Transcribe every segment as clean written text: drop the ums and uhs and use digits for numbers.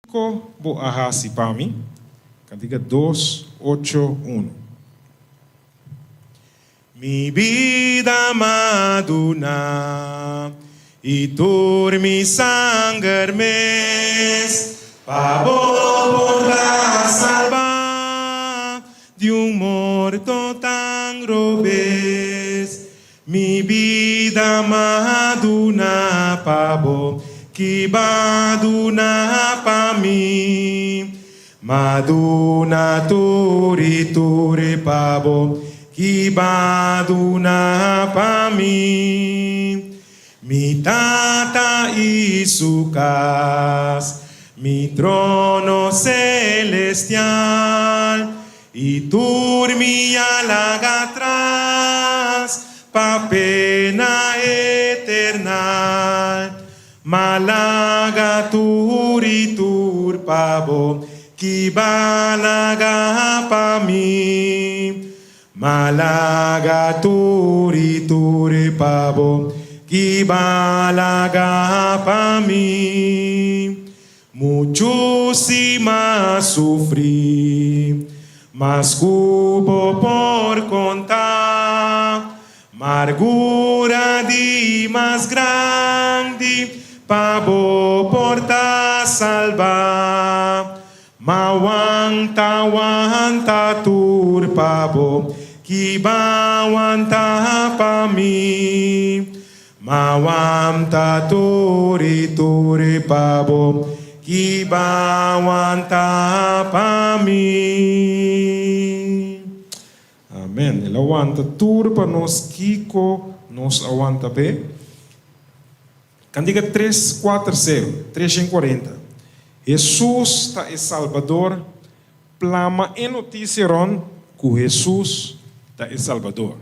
Kiko bo a hasi pa mi? Kantika 281. Mi bida m'a duna i tur mi sanger mes pa bo por ta salba di un morto tan robes. Mi bida m'a duna pa bo, ki b'a duna pa mi? M'a duna tur i tur pa bo, ki b'a duna pa mi? Mi Tata i su kas, mi trono celestial, I tur mi a laga atras pa pena eternal. M'a laga tur i tur pa bo, ki b'a laga pa mi. M'a laga tur i tur pa bo, ki b'a laga pa mi. Muchu si m'a sufri, mas ku bo por konta. Margura di mas grandi pa bo por ta salba. M'a wanta, wanta tur pa bo, ki b'a wanta pa mi. M'a wanta tur i tur pa bo, ki b'a wanta pa mi. Amen. El a wanta tur pa nos, kiko nos a wanta p'e? Kantika 340, 340. Hesus ta e Salbador. Plama e notisia rond ku Hesus ta e Salbador.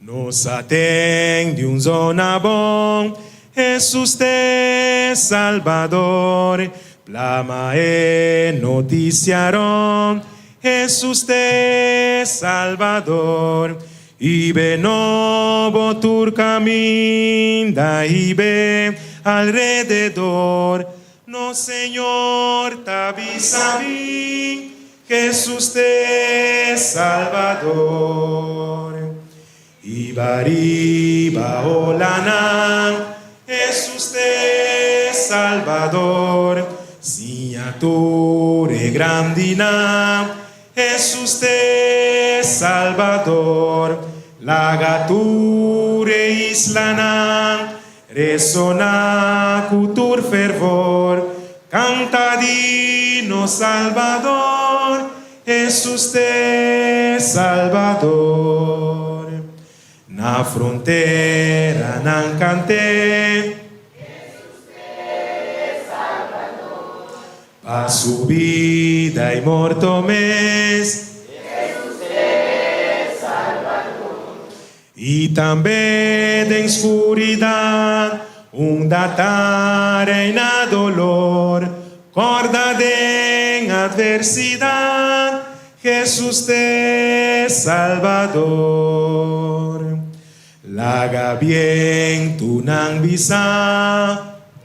Nos a ten di un zona bon, Hesus t'e Salbador. Plama e notisia rond, Hesus t'e Salbador. I be nobo tur kaminda, i be alrededor. Nos Señor ta bisa bin, Hesus t'e Salbador. Riba riba olanan, Hesus t'e Salbador. Siña tur e grandinan, Hesus t'e Salbador. Laga tur e islanan Resoná ku tur fervor, kanta di nos Salbador, Hesus t'e Salbador. Na fronteranan kant'é. Hesus t'e Salbador. Pa su bida i morto mes. Hesus t'e Salbador. I tambe den skuridat unda ta reina dolor, kòrda den atversidat, Hesus t'e Salbador. Laga bientunan bisa.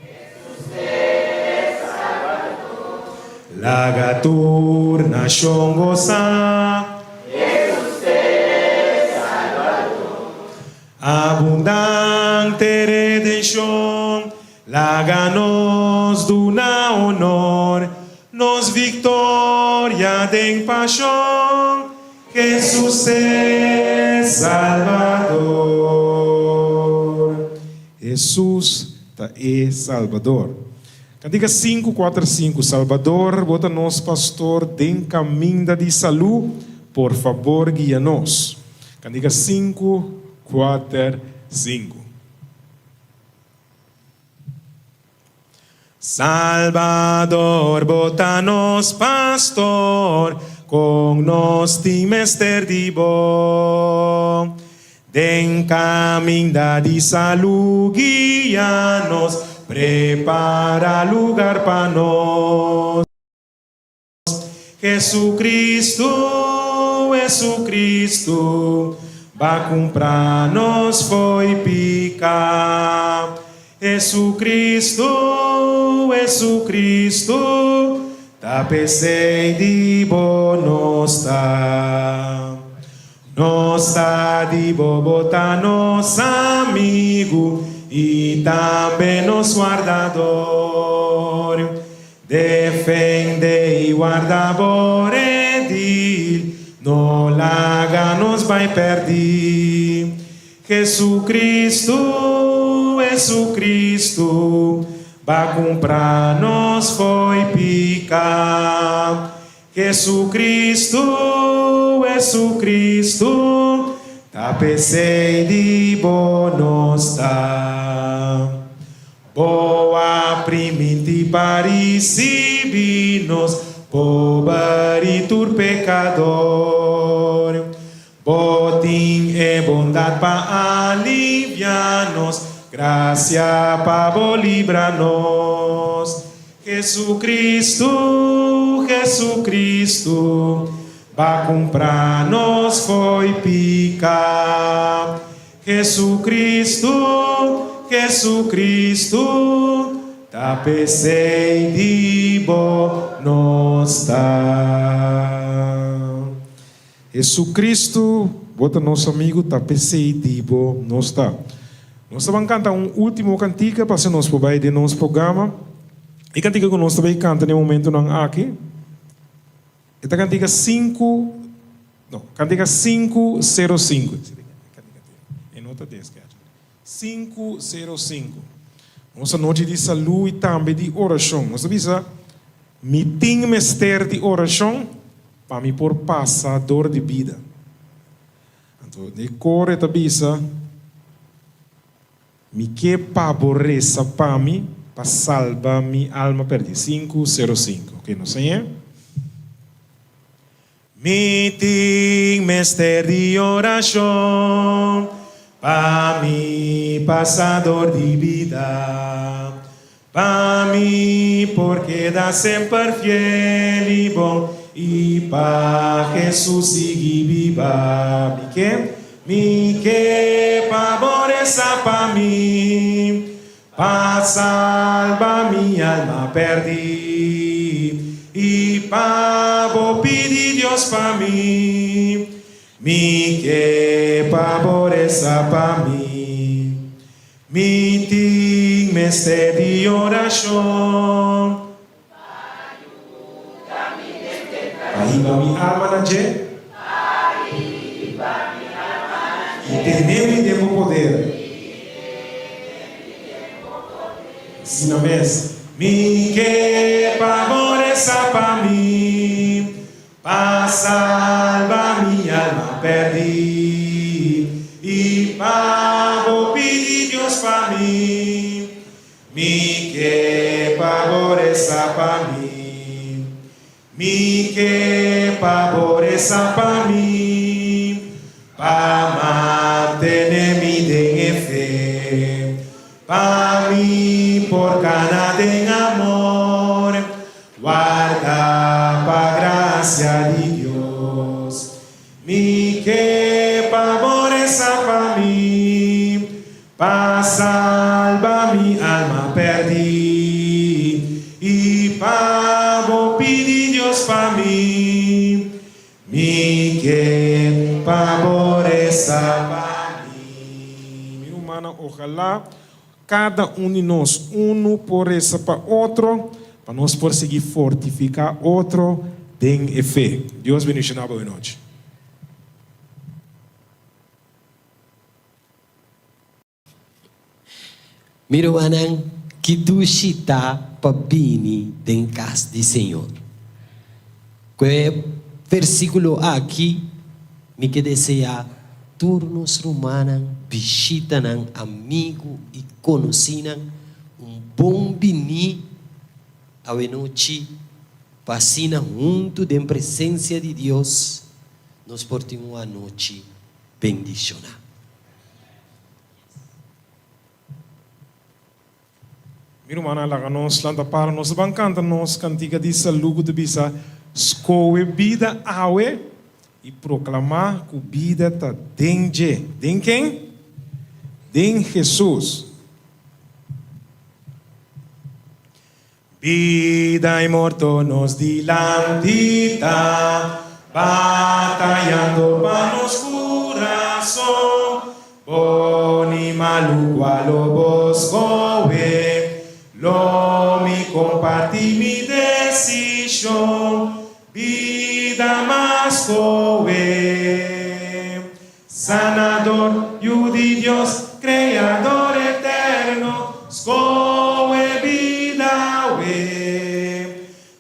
Hesus t'e Salbador. Laga tur nashon gosa. Hesus t'e Salbador. Abundante redenshon, laga nos duna honor, nos viktoria den pashon, Hesus t'e Salbador. Hesus ta e Salbador. Kantika 545, Salbador, bo ta nos pastor den kaminda di salú, por fabor guia nos. Kantika 545. Salbador, bo ta nos pastor, kon nos tin mester di bo. Den kaminda di salu guia nos, prepara lugar pa nos. Jesucristo, Jesucristo, ba cumpra nos fo'i pica. Jesucristo, Jesucristo, ta p'esei di bo nos ta. Nos ta di bo, bo ta nos amigu i tambe nos wardador. Defende i warda bo redil, no laga nos bai pèrdí. Jesucristo, Jesucristo, ba cumpra nos fo'i pica. Jesucristo, Jesucristo, ta p'esey di bo nos ta. Bo a priminti pa ricibi nos, pober y tur pecador. Bo tin e bondat pa alivia nos, gracia pa bo libra nos. Jesucristo, Jesucristo, ba cumpra nos fo'i pica. Jesucristo, Jesucristo, ta p'esey di bo nos ta. Jesucristo, bo ta nos amigu, ta p'esei di bo nos ta. Nos ta ban canta un ultimo cantica pa asina nos por bai den nos programa. E cantica cu nos ta bay canta den e momentonan aki, e ta cantica sinku, no, cantica 505. E no ta den schedule. 505. Nos anochi di salu i tambe di orashon. Nos ta bisa, Mi tin mester di orashon pa mi por pasa dor di bida. Anto e kore ta bisa, Mi ke pa bo resa pa mi pa salba mi alma perdí. 505. Oke, nos a ñe. Mi tin mester di orashon pa mi pasa dor di bida, pa mi por keda semper fiel i bon i pa Hesus sigui biba. Mi ke, mi ke pa bo resa pa mi. Pa salba mi alma perdí i pa bo pidi Dios pa mi. Mi ke pa bo resa pa mi. Mi tin mester di orashon. Pa hiba mi alma na dje. I tene mi den bo poder. Asina mes. Mi ke pa bo resa pa mi. Pa salba mi alma perdí. I pa bo pidi Dios pa mi. Mi ke pa bo resa pa mi. Mi ke pa bo resa pa mi. Pa mantene mi den e fe. Pa mi por kana den amor. Warda pa gracia di Dios. Mi ke pa bo resa pa mi. Pa salba mi alma perdí i pa bo pidi Dios pa mi. Mi ke pa bo resa pa mi. Mi rumannan, ojalá kada un di nos, unu por resa pa otro, pa nos por sigui fortifiká otro den e fe. Dios bendishoná bo e nochi. Mi rumannan, ki dushi ta pa bini den kas di Señor. Ku e versíkulo aki, mi ke deseá tur nos rumannan, bishitanan, amigu i konosínan un bon biní awenochi pa asina huntu den presensia di Dios nos por tin un anochi bendishoná. Mi rumannan, laga nos lanta para nos ta ban kanta nos kantika di salu ku ta bisa, Skohe bida awe i proklamá ku bida ta den dje. Den ken? Den Hesus. Bida i morto nos dilanti ta, batayando pa nos kurason. Bon i malu kua lo bo skohe? Lo mi kompartí mi desishon, bida mas skohe. Sanador, Yu di Dios, Kreador eterno, skohe bida awe.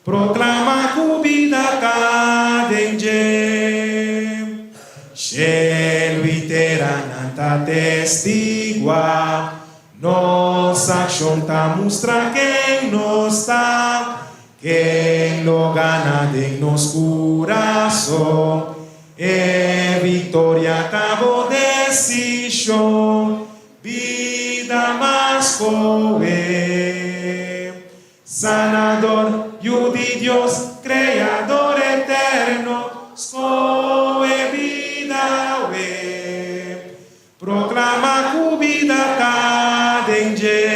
Proklama ku bida ta den dje. Shelu i teranan ta testigua, nos akshon ta mustra ken nos ta. Ken lo gana den nos kurason? E viktoria ta bo desishon, bida mas kohe. Sanador, Yu di Dios, Kreador eterno, skohe bida awe. Proklama ku bida ta den dje.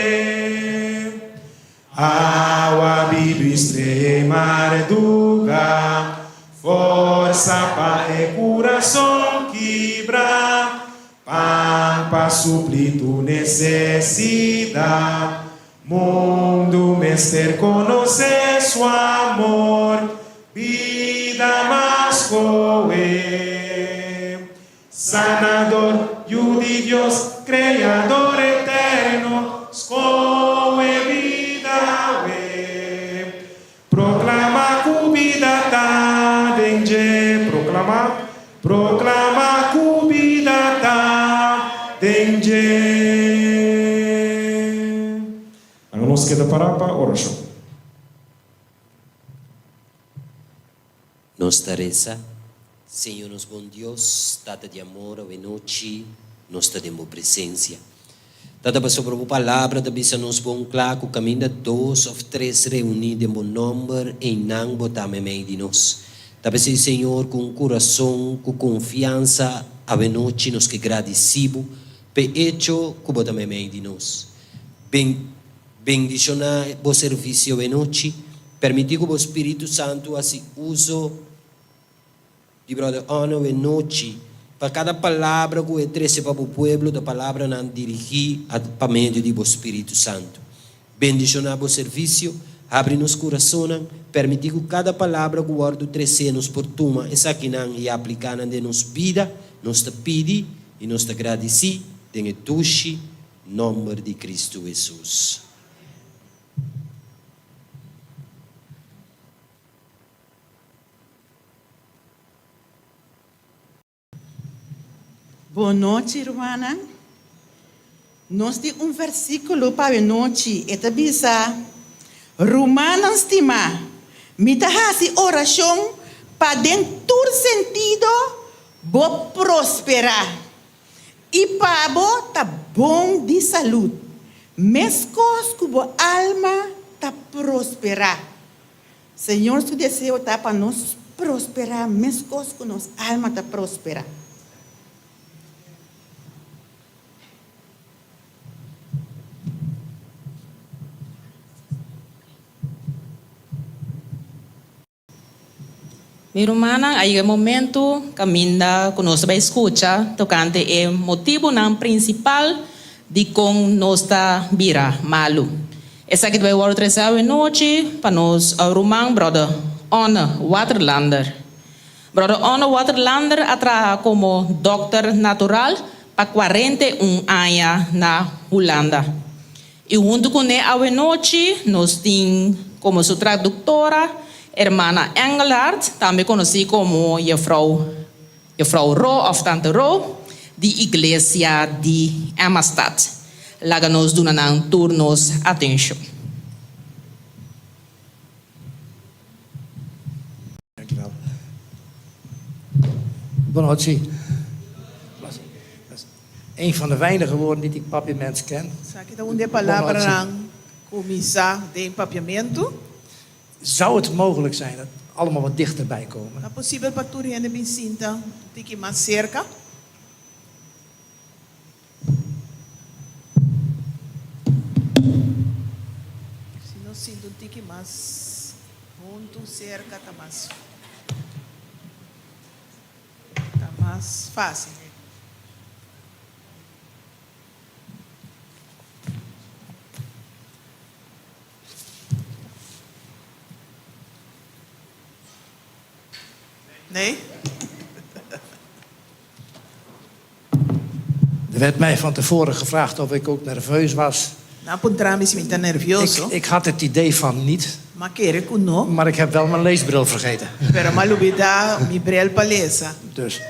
Awa bibu i strea e marduga, forsa pa e kurason kibra, pan pa supli tur nesesidat. Mundu mester konosé su amor, bida mas koe. Sanador, Yu di Dios, Kreador eterno, skohe bida awe. Proklama ku bida ta den dje, proklama, proklama ku bida ta den dje. Laga nos keda pará pa orashon. Nos ta resa, Señor nos bon Dios, Tata di amor, awe nochi nos ta den bo presencia. Tata, pasobra bo palabra ta bisa nos bon cla cu caminda dos of tres reuni den bo nomber, einan bo ta meimei di nos. Ta p'esey, Señor, cu un curason cu confiansa awe nochi nos ke gradici bo p'e hecho cu bo ta meimei di nos. Ben. Bendishoná bo servisio awe nochi. Permití ku bo Spiritu Santu hasi uso di Brother Onno awe nochi pa kada palabra ku e trese pa bo pueblo ta palabranan dirigí pa medio di bo Spiritu Santu. Bendishoná bo servisio, habri nos kurasonnan, permití ku kada palabra ku wòrdu tresé nos por tuma esakinan i apliká nan den nos bida. Nos ta pidi i nos ta gradisí den e dushi Nomber di Cristo Hesus. Bon nochi rumannan. Nos tin un versíkulo pa awe nochi. E ta bisa, Rumannan stimá, mi ta hasi orashon pa den tur sentido bo prosperá. I pa bo ta bon di salud, meskos ku bo alma ta prosperá. Señor su deseo ta pa nos prosperá meskos ku nos alma ta prosperá. Mi rumannan, a yega e momentu kaminda ku nos ta bai skucha tokante e motibunan prinsipal dikon nos ta bira malu. Esaki ta bai wòrdu trese awenochi pa nos ruman Bròder Onne Waterlander. Bròder Onne Waterlander a traha komo dòkter natural pa 41 aña na Hulanda. I huntu kuné awenochi nos tin komo su traduktora Hermana Engelhardt, tambe konosí komo Jefrou Jefrou Ro òf Tante Ro, di Iglesia di Emmastad. Laga nos duna nan tur nos atenshon. Dankjewel. Bonochi. Een van de weinige woorden die ik Papiaments ken. Esaki ta un di e palabranan ku mi sa den Papiamentu. Zou het mogelijk zijn dat allemaal wat dichterbij komen? Ta posibel pa tur hende bin sinta un tiki mas serka? Si nos. nos sinti un tiki mas huntu, serka, ta mas ta mas fásil. Nee? Er werd mij van tevoren gevraagd of ik ook nerveus was. Nan a puntra mi si mi ta nervioso. Ik, ik had het idee van niet. M'a kere ku no. Maar ik heb wel mijn leesbril vergeten. Pero m'a lubidá mi bril pa lesa. Dus.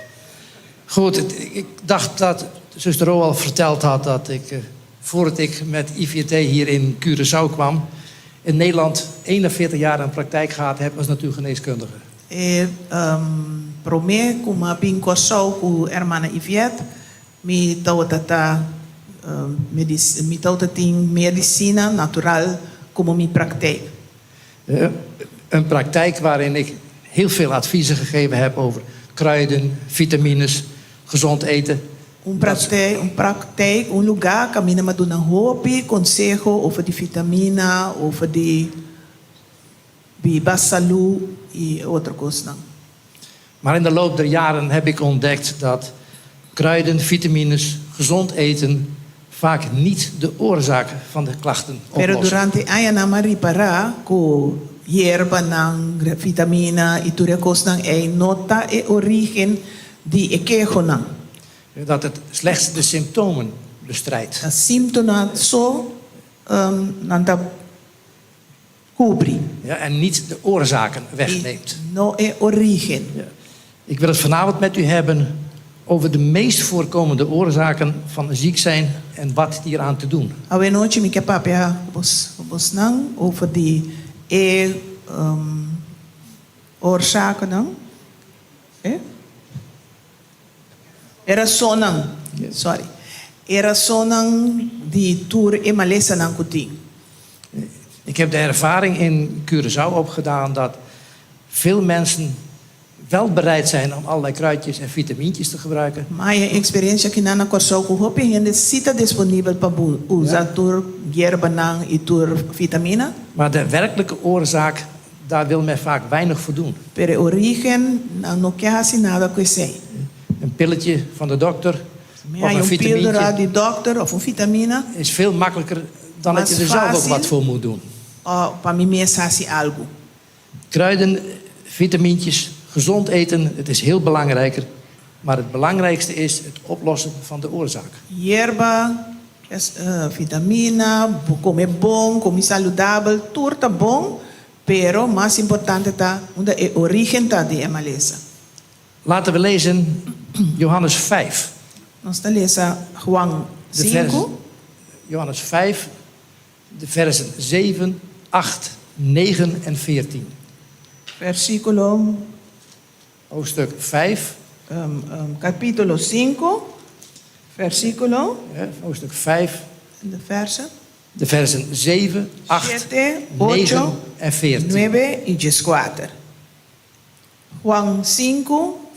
Goed, ik dacht dat zuster Ro al verteld had dat ik, eh, voordat ik met IVT hier in Curaçao kwam, in Nederland 41 jaar een praktijk gehad heb als natuurgeneeskundige. E promé ku m'a bin Kòrsou ku hermana Yvette, mi tabata ta mi tabata tin medisina natural komo mi praktijk. Een praktijk waarin ik heel veel adviezen gegeven heb over kruiden, vitamines, gezond eten. Un praktijk, un praktijk, un lugá kaminda m'a duna hopi konseho over di vitamina, over di Biba salú i otro kosnan. Maar in de loop der jaren heb ik ontdekt dat kruiden, vitamines, gezond eten vaak niet de oorzaak van de klachten Pero oplossen. durante añanan m'a ripará ku yerbanan, vitamina i tur e kosnan ei no ta e orígen di e kehonan. Dat het slechts de symptomen bestrijdt. Ta símptonan so nan ta Kubri. Ja, en niet de oorzaken wegneemt. I no e orígen. Ja. Ik wil het vanavond met u hebben over de meest voorkomende oorzaken van ziek zijn en wat hieraan te doen. Awe nochi mi ke papia ku bos ku bosnan over di e oorzakennan, e e rasonnan, sorry, e rasonnan di tur e malesanan ku tin. Ik heb de ervaring in Curaçao opgedaan dat veel mensen wel bereid zijn om allerlei kruidjes en vitamintjes te gebruiken. Ma e eksperensia kinan na Kòrsou ku hopi hende si ta disponibel pa bo usa tur yerbanan i tur vitamina. Maar de werkelijke oorzaak, daar wil men vaak weinig voor doen. Pero e orígen, nan no ke hasi nada ku esei. Een pilletje van de dokter Mi of haña een un píldora vitamintje di dòkter òf un vitamina. is veel makkelijker dan dat Mas je er zelf ook fásil wat voor moet doen. pa mi mes hasi algu. Kruiden, vitamintjes, gezond eten, het is heel belangrijker. Maar het belangrijkste is het oplossen van de oorzaak. Yerba, vitamina, bo come bon, come saludabel, tur ta bon, pero mas importante ta unda e origen ta di e malesa. Laten we lezen Johannes 5. Nos ta lesa Juan De versen, sinku. Johannes 5, de versen 7, 8, 9 en 14. Versíkulo. Hoofdstuk 5. Kapítulo 5, versíkulo. Hoofdstuk 5. De versen. De versen 7, 8, 7, 9 8, en 14. 9 i dieskuater. Juan 5,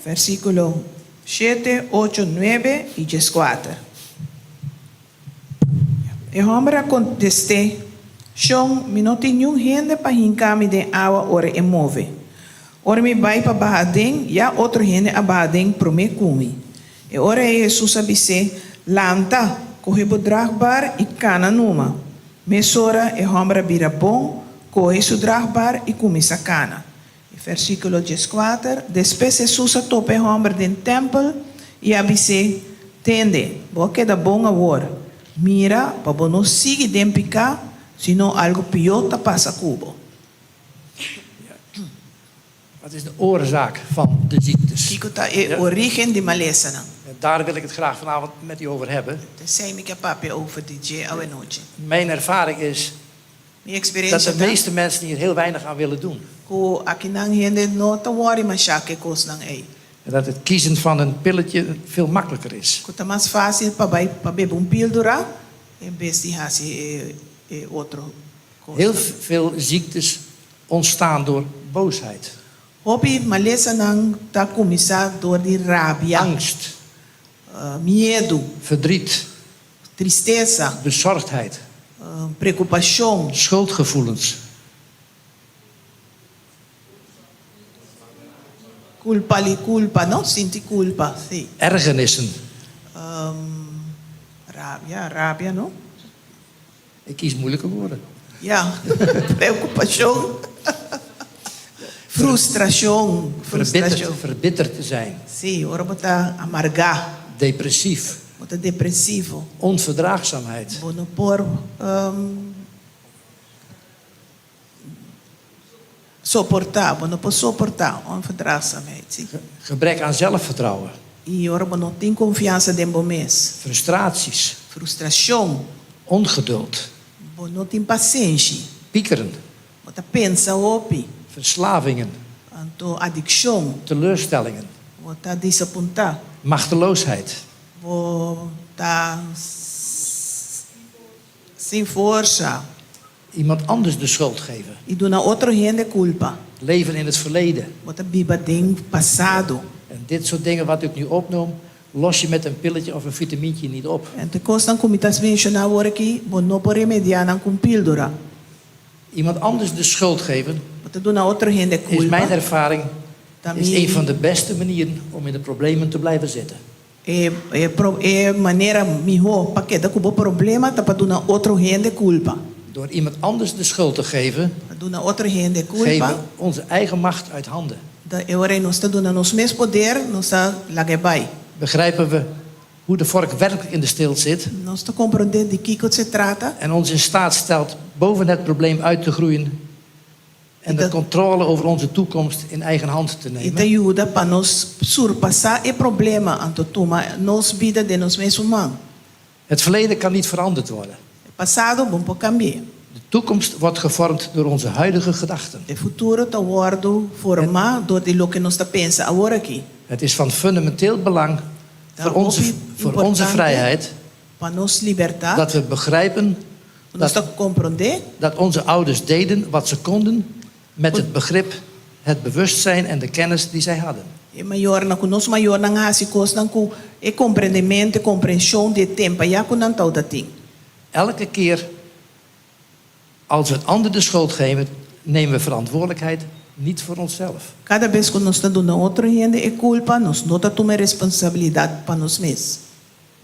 versíkulo 7, 8, 9 i dieskuater. E hòmber a kontest'é, Shon, mi no tin niun hende pa hinka mi den awa ora e move. Ora mi bai pa baha aden, ya otro hende a baha aden promé ku mi. E ora ei Hesus a bis'é, Lanta, kohe bo dragbar i kana numa. Mesora e hòmber a bira bon, kohe su dragbar i kuminsá kana. E versíkulo dieskuater, Despues Hesus a topa e hòmber den tèmpel i a bis'é, Tende, bo a keda bon awor. Mira pa bo no sigui den piká, sino algu pió ta pasa ku bo. Wat is de oorzaak van de ziektes? Kiko ta e orígen di malesanan? Daar wil ik het graag vanavond met u over hebben. Esei mi ke papia over di dje awenochi. Mijn ervaring is Mi dat eksperensia de ta meeste mensen hier heel weinig aan willen doen. ku akinan hende no ta wòri mashá ku e kosnan ei. En dat het kiezen van een pilletje veel makkelijker is. Ku ta mas fásil pa bai pa bebe un píldora en bes di hasi e e otro Heel kosnan. veel ziektes ontstaan door boosheid. Hopi malesanan ta kuminsá dor di rabia. Angst. Miedu. Verdriet. Tristesa. Bezorgdheid. Preokupashon. Schuldgevoelens. Kulpa li kulpa, no? Sinti kulpa, si. Ergernissen. Rabia, rabia, no? Ik kies moeilijke woorden. Ja, preokupashon. Frustrashon, Verbitterd, frustrashon. verbitterd te zijn. Si, ora bo ta amargá. Depressief. Bo ta depresivo. Onverdraagzaamheid. Bo no por soportá, bo no por soportá onverdraagzaamheid, si. Gebrek aan zelfvertrouwen. I ora bo no tin konfiansa den bo mes. Frustraties. Frustrashon. Ongeduld. Bo no tin pasenshi. Piekeren. Bo ta pensa hopi. Verslavingen. Anto adikshon. Teleurstellingen. Bo ta disapuntá. Machteloosheid. Bo ta sin forsa. Iemand anders de schuld geven. I duna otro hende kulpa. Leven in het verleden. Bo ta biba den pasado. En dit soort dingen wat ik nu opnoem, los je met een pilletje of een vitamientje niet op. Anto e kosnan ku mi ta menshoná awor aki, bo no por remediá nan ku un píldora. Iemand anders de schuld geven, Bo ta duna otro hende is kulpa. mijn ervaring, Ta is mi een van de beste manieren om in de problemen te blijven zitten. E e pro e manera mihó pa keda ku bo problema ta pa duna otro hende kulpa. Door iemand anders de schuld te geven, Pa duna otro hende kulpa. geven we onze eigen macht uit handen. Ta e ora ei nos ta duna nos mes poder, nos ta laga e bai. Begrijpen we hoe de vork werkelijk in de steel zit? Nos ta komprondé di kiko se trata. En ons in staat stelt boven het probleem uit te groeien en de controle over onze toekomst in eigen hand te I ta nemen. yuda pa nos surpasá e problema anto tuma nos bida den nos mesun man. Het verleden kan niet veranderd worden. E pasado bon por kambia. De toekomst wordt gevormd door onze huidige gedachten. E futuro ta wòrdu formá dor di loke nos ta pensa awor aki. Het is van fundamenteel belang Ta voor onze, hopi voor onze importante vrijheid pa nos libertat dat we begrijpen ku nos dat, ta komprondé dat onze ouders deden wat ze konden met het begrip, het bewustzijn en de kennis die zij hadden. E mayornan ku nos mayornan a hasi kosnan ku e komprendementu, e komprenshon di e tempu ayá ku nan tabata tin. Elke keer als we een ander de schuld geven, nemen we verantwoordelijkheid niet voor onszelf. Kada bes ku nos ta duna otro hende e kulpa, nos no ta tuma e responsabilidat pa nos mes.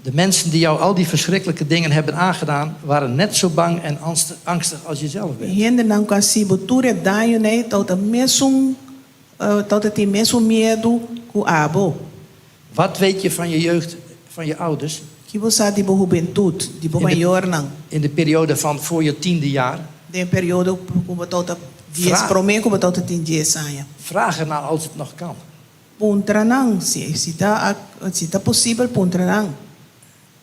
De mensen die jou al die verschrikkelijke dingen hebben aangedaan, waren net zo bang en angstig als je zelf E bent. hendenan ku a hasi bo tur e daño ei tabata mesun tabata tin mesun miedu ku abo. Wat weet je van je jeugd, van je ouders? Ki bo sa di bo hubentut, di bo In de, mayornan? in de periode van voor je tiende jaar? Den e periodo ku bo tabata dies, Vraag. promé ku bo tabata tin dies aña. Vraag ernaar als het nog kan. Puntra nan, si si ta si ta posibel puntra nan.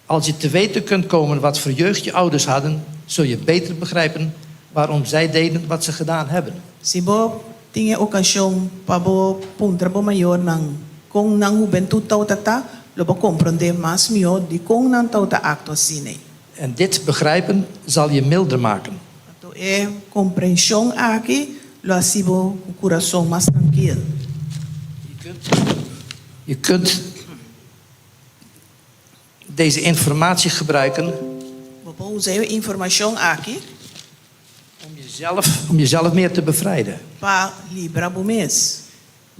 Als je te weten kunt komen wat voor jeugd je ouders hadden, zul je beter begrijpen waarom zij deden wat ze gedaan hebben. Si bo tin e okashon pa bo puntra bo mayornan kon nan hubentut tabata ta, lo bo komprondé mas mihó dikon nan tabata aktua asina. En dit begrijpen zal je milder maken. Anto e komprenshon aki lo hasi bo ku kurason mas trankil. Je kunt deze informatie gebruiken Bo por usa e informashon aki om jezelf, om jezelf meer te bevrijden. pa libra bo mes.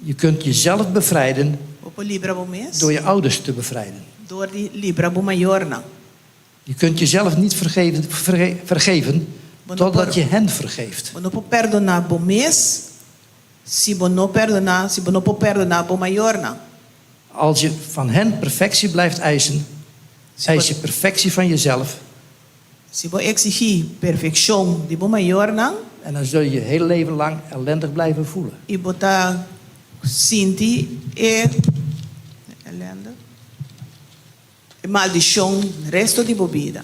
Je kunt jezelf bevrijden Bo por libra bo mes door je ouders te bevrijden. dor di libra bo mayornan. Je kunt jezelf niet vergeven, verge- vergeven Bo no totdat por je hen vergeeft. bo no por perdoná bo mes si bo no perdoná, si bo no por perdoná bo mayornan. Als je van hen perfectie blijft eisen, Si bo eis je perfectie van jezelf Si bo eksigí perfekshon di bo mayornan. en dan zul je je hele leven lang ellendig blijven voelen. I bo ta sinti e elende, e maldishon resto di bo bida.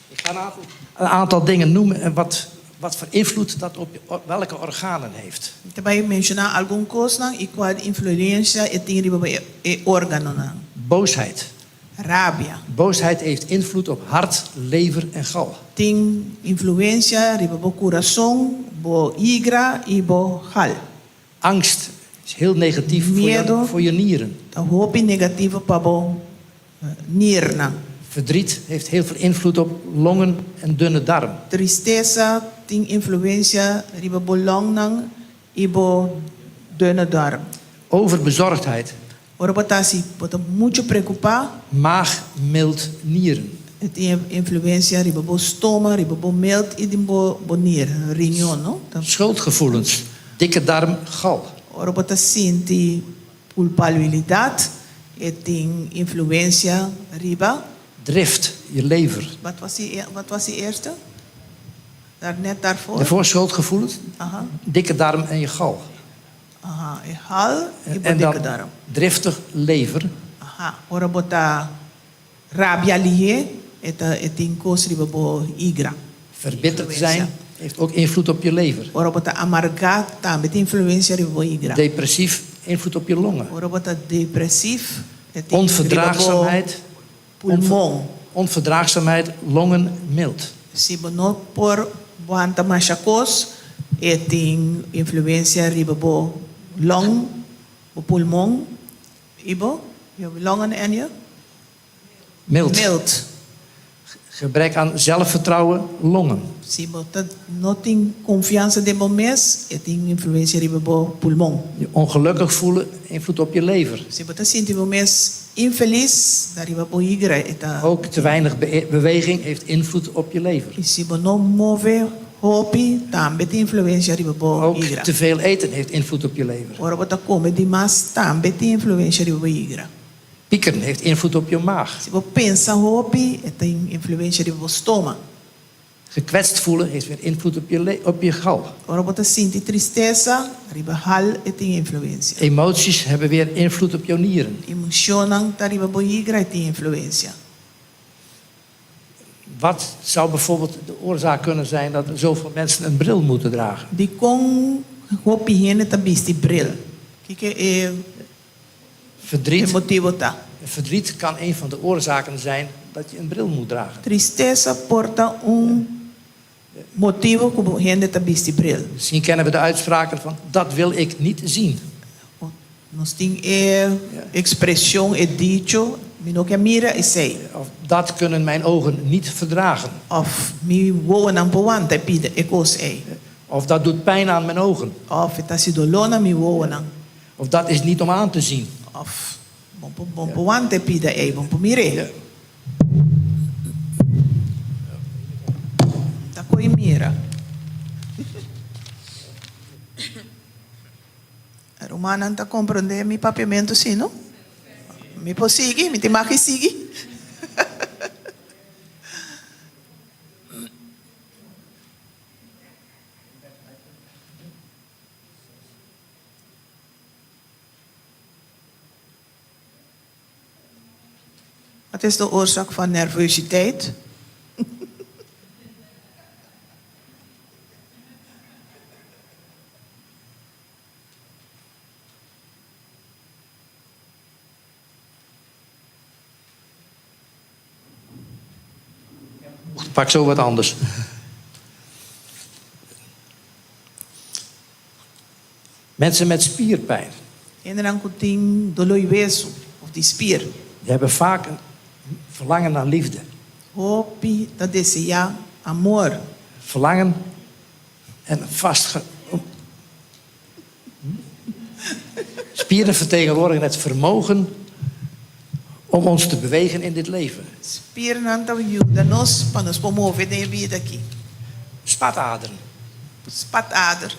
Ik ga een aantal, een aantal dingen noemen en wat, wat voor invloed dat op, je, op welke organen heeft. Mi ta bai menshoná algun kosnan i kua influensia e tin riba bo e órganonan. Boosheid. Rabia. Boosheid heeft invloed op hart, lever en gal. Tin influensia riba bo kurason, bo igra i bo gal. Angst. Is heel negatief voor je, Miedo. voor je nieren. Ta hopi negativo pa bo niernan. Verdriet heeft heel veel invloed op longen en dunne darm. Tristesa tin influensia riba bo longnan i bo dunne darm. Overbezorgdheid, Ora bo ta hasi, bo ta muchu preokupá, maag, milt, nieren. e tin influensia riba bo stoma, riba bo milt i den bo bo nier, riñon, no? Ta Schuldgevoelens, dikke darm, gal. Ora bo ta sinti kulpabilidat, e tin influensia riba. Drift, je lever. Wat was die, wat was die eerste? Daar net daarvoor? Daarvoor schuldgevoelens, Aha, dikke darm en je gal. aha, e gal i bo En dan dikke darm. driftig lever, Aha, ora bo ta rabia lihé, e ta e tin kos riba bo igra. Verbitterd zijn heeft ook invloed op je lever. Ora bo ta amargá tambe tin influensia riba bo igra. Depressief, invloed op je longen. Ora bo ta depresief, e tin riba bo Onverdraagzaamheid, pulmon. onverdraagzaamheid, longen, milt. Si bo no por wanta masha kos, e tin influensia riba bo long, bo pulmon i bo, je longen en je Milt. milt. Gebrek aan zelfvertrouwen, longen. Si bo ta no tin konfiansa den bo mes, e tin influensia riba bo pulmon. Je ongelukkig voelen, invloed op je lever. Si bo ta sinti bo mes infelis, ta riba bo higra e ta. Ook te weinig beweging heeft invloed op je lever. I si bo no move hopi, tambe tin influensia riba bo Ook higra. te veel eten heeft invloed op je lever. Ora bo ta kome dimas, tambe tin influensia riba bo higra. Piekeren heeft invloed op je maag. Si bo pensa hopi, e tin influensia riba bo stoma. Gekwetst voelen heeft weer invloed op je, op je gal. Ora bo ta sinti tristesa, riba hal e tin influensia. Emoties hebben weer invloed op jouw nieren. Emoshonnan ta riba bo higra e tin influensia. Wat zou bijvoorbeeld de oorzaak kunnen zijn dat zoveel mensen een bril moeten dragen? Dikon hopi hende ta bisti bril? Kiko e Verdriet, motibo ta? verdriet kan een van de oorzaken zijn dat je een bril moet dragen. Tristesa por ta un motibo ku hende ta bisti bril. Misschien kennen we de uitspraken van dat wil ik niet zien. Nos tin e ekspreshon, e dicho, mi no ke mira esei. Of dat kunnen mijn ogen niet verdragen. Òf mi wowonan no por wanta e pida e kos ei. Of dat doet pijn aan mijn ogen. Òf e ta hasi doló na mi wowonan. Of dat is niet om aan te zien. Òf bo bo por wanta e pida ei, bo por mir'é. Ja. Ta koi mira. Rumannan ta komprondé mi papiamentu si, no? Mi por sigui? Mi tin mag di sigui? Wat is de oorzaak van nervositeit? Pak zo wat anders. Mensen met spierpijn. Hendenan ku tin doló di wesu of di spier. Die hebben vaak een verlangen naar liefde. Hopi ta deseá amor. Verlangen en vastge... Spieren vertegenwoordigen het vermogen om ons te bewegen in dit leven. Spiernan ta yuda nos pa nos por move den e bida aki. Spataderen. Spatader.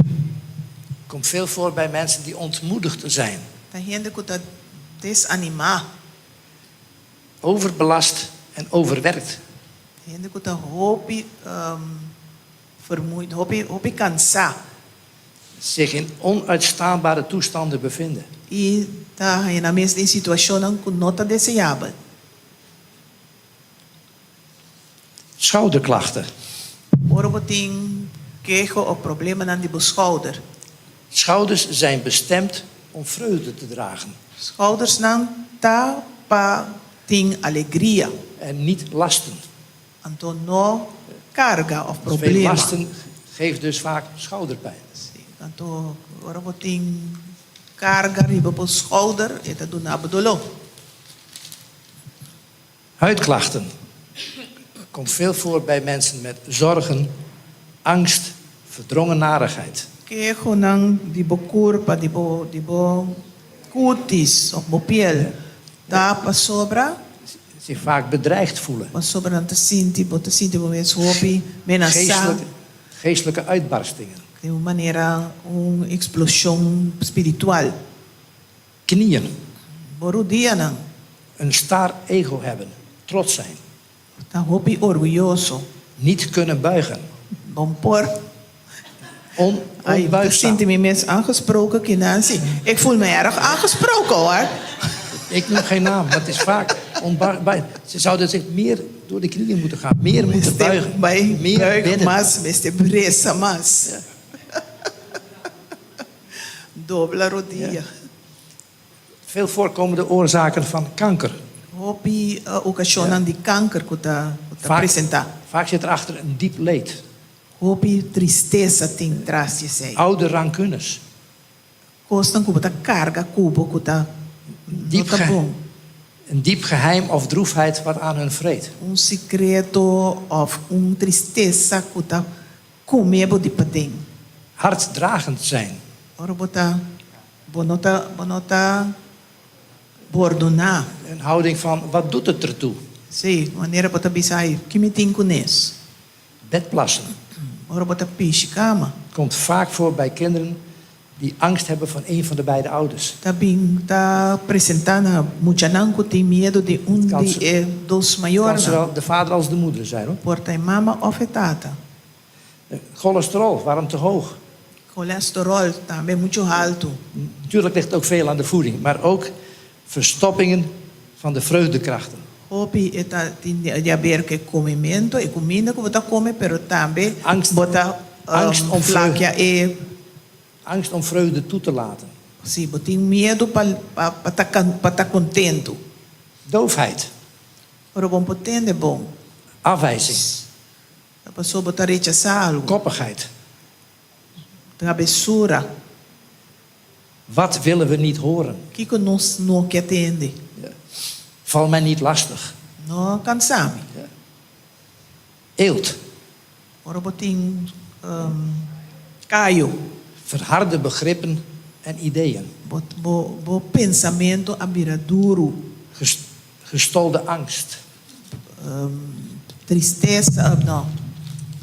Komt veel voor bij mensen die ontmoedigd zijn. Ta hende ku ta desanimá. Overbelast en overwerkt. Hende ku ta hopi vermoeid, hopi, hopi kansá. Zich in onuitstaanbare toestanden bevinden. I ta haña nan mes den situashonnan ku no ta deseabel. Schouderklachten. Ora bo tin keho òf problemanan di bo skouder. Schouders zijn bestemd om vreugde te dragen. Skoudersnan ta pa tin alegria. En niet lasten. Anto no karga òf Veel problema. lasten geeft dus vaak schouderpijn. Sí, anto ora bo tin. karga riba bo skouder, e ta duna bo doló. Huidklachten. Komt veel voor bij mensen met zorgen, angst, verdrongen narigheid. Kehonan di bo kurpa, di bo di bo kutis òf bo piel ta pasobra. Zich vaak bedreigd voelen. Pasobra nan ta sinti, bo ta sinti bo mes hopi menasá. Geestelijke, geestelijke uitbarstingen. Den un manera un eksploshon spiritual. Knieën. Bo rudianan. Een star ego hebben, trots zijn. Ta hopi orguyoso. Niet kunnen buigen. Bon por. On, Ay, mi ta onbuigzaam. sinti mi mes aangesproken, Kinansi. Ik voel me erg aangesproken, hoor. Ik noem geen naam, maar het is vaak onbuigbaar. Ze zouden zich meer door de knieën moeten gaan, meer moeten Mester buigen, bai meer buig bidden. mas, mester resa mas. Dobla rodia. Veel voorkomende oorzaken van kanker. Hopi okashonnan di kanker ku ta ku ta Vaak, presentá. vaak zit erachter een diep leed. Hopi tristesa tin tras di esei. Oude rancunes. Kosnan ku bo ta karga ku bo ku ta no Diep ta ge- bon. Een diep geheim of droefheid wat aan hun vreet. Un sekreto òf un tristesa ku ta kome bo di paden. Harddragend zijn. Ora bo ta bo no ta bo no ta bordoná. Een houding van wat doet het ertoe? Sí, manera bo ta bisa ai, ki mi tin ku nes? Bedplassen. Ora bo ta pishi kama. Komt vaak voor bij kinderen die angst hebben van een van de beide ouders. Ta bin ta presentá na muchanan ku tin miedu di un Kan di e dos Kan mayornan. zowel de vader als de moeder zijn hoor. Por ta e mama òf e tata. Cholesterol, waarom te hoog? Cholesterol tambe muchu haltu. Natuurlijk ligt het ook veel aan de voeding, maar ook verstoppingen van de vreugdekrachten. Hopi e ta tin di haber ku e komementu, e kuminda ku bo ta kome, pero tambe Angst, bo ta angst om vreugde, flakia e. angst om vreugde toe te laten. Si, bo tin miedu pa pa ta pa ta kontentu. Doofheid. Ora bo no por tende bon. Afwijzing. Ta pasobra bo ta rechasá algu. Koppigheid. Trabesura. Wat willen we niet horen? Kiko nos no ke tende? Val mij niet lastig. No kansa mi. Eelt. Ora bo tin kayo. Verharde begrippen en ideeën. Bo bo bo pensamentu a bira duru. Gestolde angst. Tristesa, no,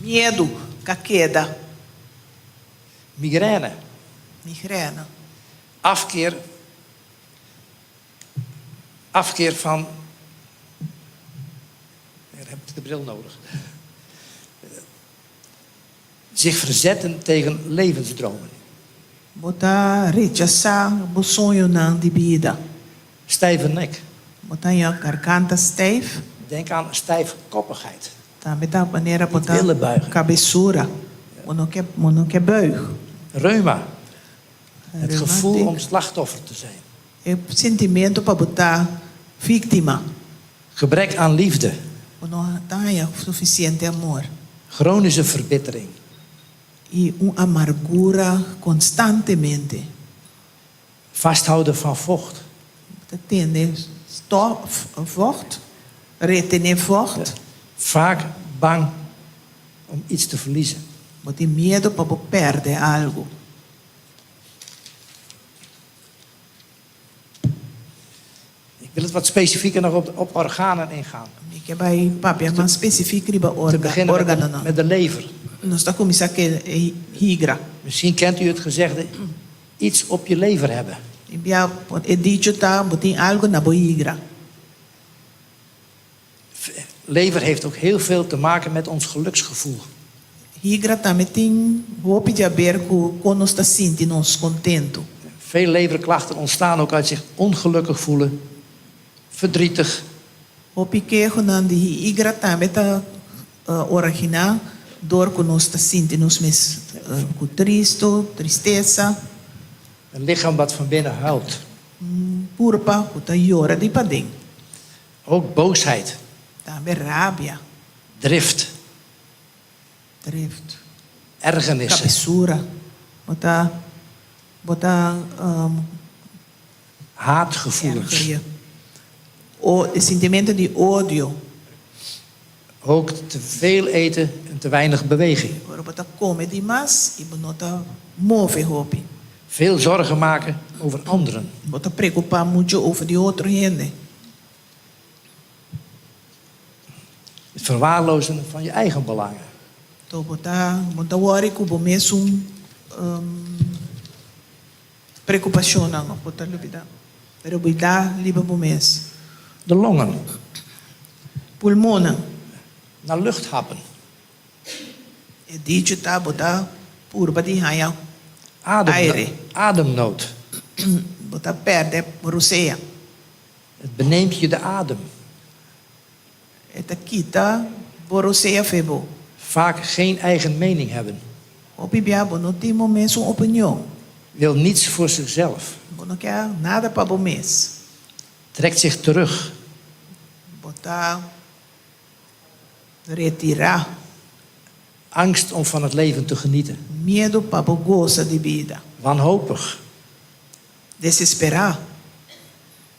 miedu ka keda. Migraine. Migrena. Afkeer. Afkeer van. Daar heb ik de bril nodig. Zich verzetten tegen levensdromen. Bo ta rechasá bo soñonan di bida. Stijve nek. Bo ta haña garganta stijf. Denk aan stijfkoppigheid. Tambe ta manera bo Niet ta willen buigen. kabesura. Bo no ke bo no ke buig. Reuma. Het gevoel Reumatic. om slachtoffer te zijn. E sentimentu pa bo ta víktima. Gebrek aan liefde. Bo no ta haña sufisiente amor. Chronische verbittering. I un amargura konstantemente. Vasthouden van vocht. Bo ta tende stof, vocht, retené vocht. Vaak bang om iets te verliezen. Bo tin miedu pa bo pèrdè algu. Ik wil het wat specifieker nog op, op organen ingaan. Mi ke bai papia mas spesifik riba Te orga, beginnen met de, organonan. met de lever. Nos ta kuminsá ku e higra. Misschien kent u het gezegde iets op je lever hebben. Tin bia e dicho ta bo tin algu na bo higra. Lever heeft ook heel veel te maken met ons geluksgevoel. Higra tambe tin hopi di haber ku kon nos ta sinti nos kontentu. Veel leverklachten ontstaan ook uit zich ongelukkig voelen, verdrietig. Hopi kehonan di higra tambe ta originá dor ku nos ta sinti nos mes ku tristu, tristesa. Een lichaam wat van binnen huilt. Un kurpa ku ta yora di paden. Ook boosheid. Tambe rabia. Drift. Drift. Ergernissen. Kabesura. Bo ta bo ta. Haatgevoelens. Erger je. O, sintimentu di odio. Ook te veel eten en te weinig beweging. Ora bo ta kome dimas i bo no ta move hopi. Veel zorgen maken over anderen. Bo ta preokupá muchu over di otro hende. Het verwaarlozen van je eigen belangen. Anto bo ta bo ta wòri ku bo mesun preokupashonnan òf bo ta lubidá. Pero bida riba bo mes. De longen. Pulmonnan. Naar lucht happen. E dicho ta bo ta purba di haña Adem, aire. ademnood. Bo ta pèrdè bo rosea. Het beneemt je de adem. E ta kita bo rosea fe bo. Vaak geen eigen mening hebben. Hopi bia bo no tin bo mes un opinion. Wil niets voor zichzelf. Bo no ke nada pa bo mes. Trekt zich terug. Bo ta retirá. Angst om van het leven te genieten. Miedu pa bo gosa di bida. Wanhopig. Desesperá.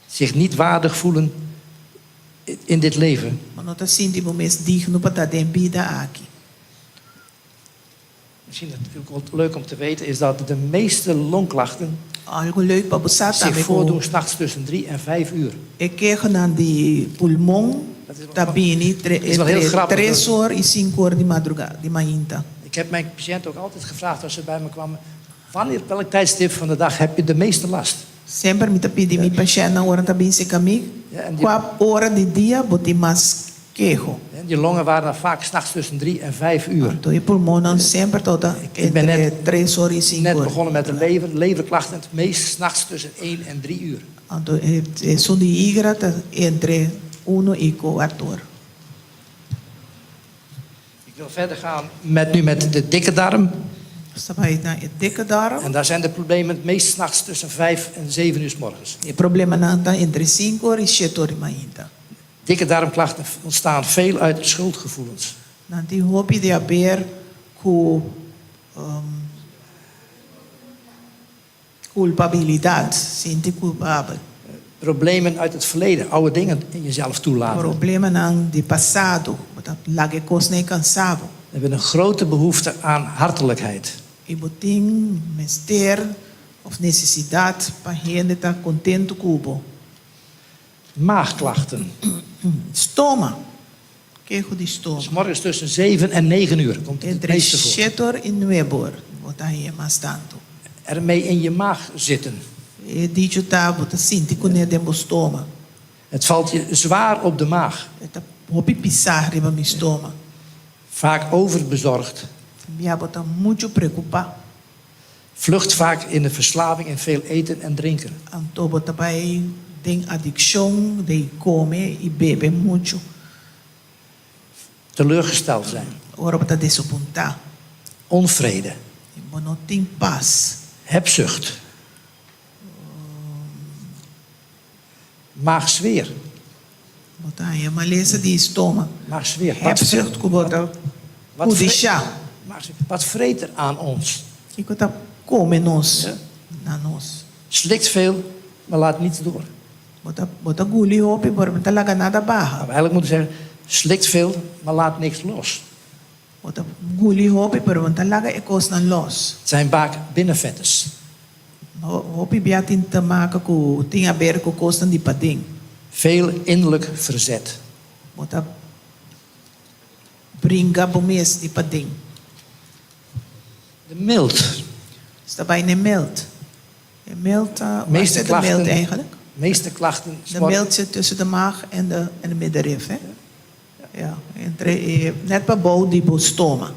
Zich niet waardig voelen in dit leven. Bo no ta sinti bo mes digno pa ta den bida aki. Misschien het ook wel leuk om te weten is dat de meeste longklachten Algu leuk pa bo sa zich tambe ku voordoen 's nachts tussen 3 en 5 uur. e kehonan di pulmon Dat is wel ta grap- bini tre is wel heel entre grappig, tres dat- or i sinku or di madrugá, di mainta. Ik heb mijn patiënt ook altijd gevraagd als ze bij me kwamen: wanneer, welk tijdstip van de dag heb je de meeste last? Semper mi ta pidi mi pashèntnan ora nan ta bin serka mi, Ja, en die- kua ora di dia bo tin mas keho. En die longen waren dan vaak 's nachts tussen 3 en 5 uur. Anto e pulmonnan semper tabata Ik ben entre net, tres or i sinku net or. begonnen met de lever, leverklachten, het meest 's nachts tussen 1 en 3 uur. Anto e esun di higra ta entre uno i kuart or. Ik wil verder gaan met, nu met de dikke darm. Nos ta bai na e dikke darm. En daar zijn de problemen het meest 's nachts tussen 5 en 7 uur 's morgens. E problemanan ta entre sinku or i shete or di mainta. Dikke darmklachten ontstaan veel uit schuldgevoelens. Nan tin hopi di haber ku kulpabilidat, sinti kulpabel. Problemen uit het verleden, oude dingen in jezelf toelaten. Problemanan di pasado, bo ta laga e kosnan ei kansa bo. We hebben een grote behoefte aan hartelijkheid. I bo tin mester of nesesidat pa hende ta kontentu ku bo. Maagklachten. Stoma. Keho di stoma. 's Morgens tussen 7 en 9 uur komt het Entre meeste voor. shete or i nuebe or bo ta haña mas tantu. Ermee in je maag zitten. E dicho ta bo ta sinti kuné den bo stoma. Het valt je zwaar op de maag. E ta hopi pisá riba mi stoma. Vaak overbezorgd. Bia bo ta muchu preokupá. Vlucht vaak in de verslaving in veel eten en drinken. Anto bo ta bai den adikshon di kome i bebe muchu. Teleurgesteld zijn. Ora bo ta desapuntá. Onvrede. I bo no tin pas. Hebzucht. Maagzweer. Bo ta haña malesa di stoma. Maagzweer. Hebzucht ku bo ta kudishá. Wat vreet er aan ons? Kiko ta kome nos na nos? Slikt veel, maar laat niets door. Bo ta bo ta guli hopi, pero bo no ta laga nada baha. Nou, eigenlijk moet ik zeggen, slikt veel, maar laat niks los. Bo ta guli hopi, pero bo no ta laga e kosnan los. Het zijn vaak binnenvetters. Hopi bia tin te maka ku tin aber ku kosnan di paden. Veel innerlijk verzet. Bo ta bringa bo mes di paden. De milt. Nos ta bai na e milt. E milt ta, waar Meeste zit de milt klachten, eigenlijk? meeste klachten De milt zit tussen de maag en de, en de middenrif, hè? Ja, entre e, net pabou di bo stoma.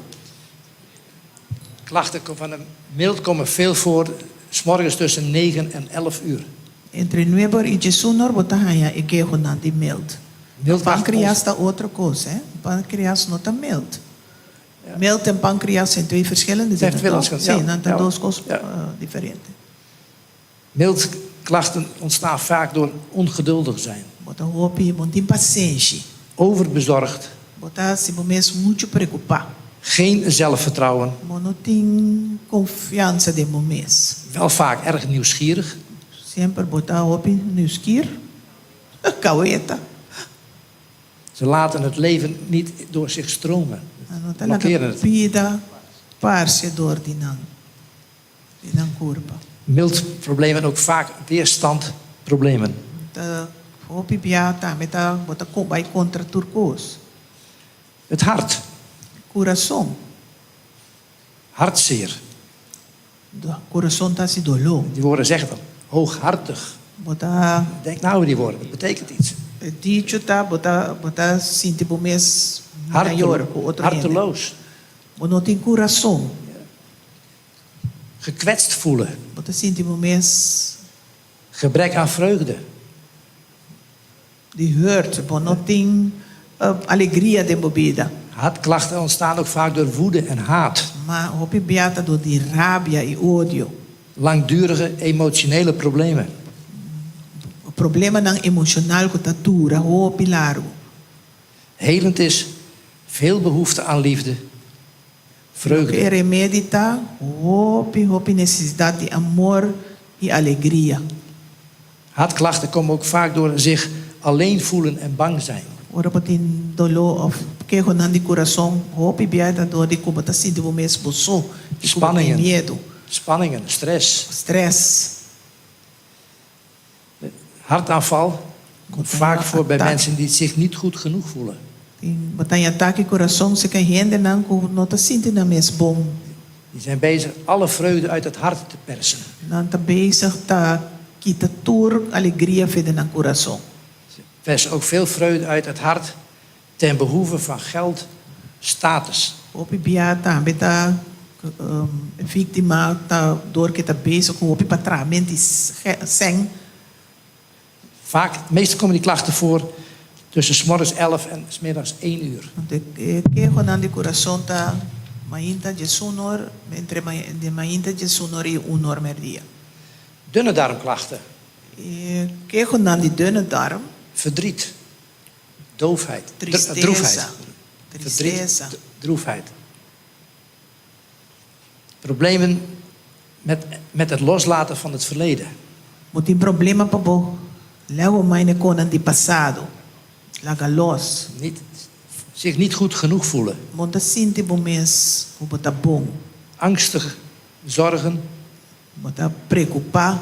Klachten van de milt komen veel voor, 's morgens tussen 9 en 11 uur. Entre nuebe or i diesun or bo ta haña e kehonan di milt. Milt Pancreas ta otro kos, hè? Pancreas no ta milt. Milt en pancreas zijn twee verschillende Zijn dingen, toch? verschillende, Sí, ja. nan ta Ja. dos kos Ja. diferente. Miltklachten ontstaan vaak door ongeduldig zijn. Bo ta hopi, bo no tin pasenshi. Overbezorgd. Bo ta hasi bo mes muchu preokupá. Geen zelfvertrouwen. Bo no tin konfiansa den bo mes. Wel vaak erg nieuwsgierig. Semper bo ta hopi nieuwsgier, kaweta. Ze laten het leven niet door zich stromen. Nan no ta laga Blokkeren het. bida parse door di nan, di nan kurpa. Miltproblemen ook vaak weerstandproblemen. Ta hopi bia tambe ta bo ta bai kontra tur kos. Het hart. Kurason. Hartzeer. Kurason ta hasi doló. Die woorden zeggen dan, hooghartig. Bo ta. Denk na over die woorden, dat betekent iets. E dicho ta, bo ta bo ta sinti bo mes mayor ku otro hende. Harteloos. Bo no tin kurason. Gekwetst voelen. Bo ta sinti bo mes. Gebrek aan vreugde. Di hurt, bo no tin alegria den bo bida. Hartklachten ontstaan ook vaak door woede en haat. Ma hopi bia ta dor di rabia i odio. Langdurige emotionele problemen. Problemanan emoshonal ku ta dura hopi largu. Helend is veel behoefte aan liefde, Loke vreugde. e remedi ta hopi hopi nesesidat di amor i alegria. Hartklachten komen ook vaak door zich alleen voelen en bang zijn. Ora bo tin doló òf kehonan di kurason, hopi bia ta dor di ku bo ta sinti bo mes bo so i ku bo tin Spanningen, miedu. spanningen, stress. Stress. Hartaanval komt vaak voor bij Attack. mensen die zich niet goed genoeg voelen. Tin bo ta in atake kurason si ka hendenan ku no ta sinti nan mes bon. Die zijn bezig alle vreugde uit het hart te persen. Nan ta bezig ta kita tur alegria for di nan kurason. Ze persen ook veel vreugde uit het hart ten behoeve van geld, status. Hopi bia tambe ta víktima ta dor ku e ta bezig ku hopi pa traha menti sèn. Vaak, meestal komen die klachten voor tussen 's morgens 11 en 's middags 1 uur. Anto e kehonan di kurason ta mainta djesun or, entre di mainta djesun or i un or merdia. Dunne darmklachten. E kehonan di dunne darm. Verdriet, doofheid, Tristesa. droefheid. Tristesa. Verdriet, droefheid. Problemen met, met het loslaten van het verleden. Bo tin problema pa bo leu maine konan di pasado. Laga los. Niet, zich niet goed genoeg voelen. Bo no ta sinti bo mes ku bo ta bon. Angstig zorgen. Bo ta preokupá.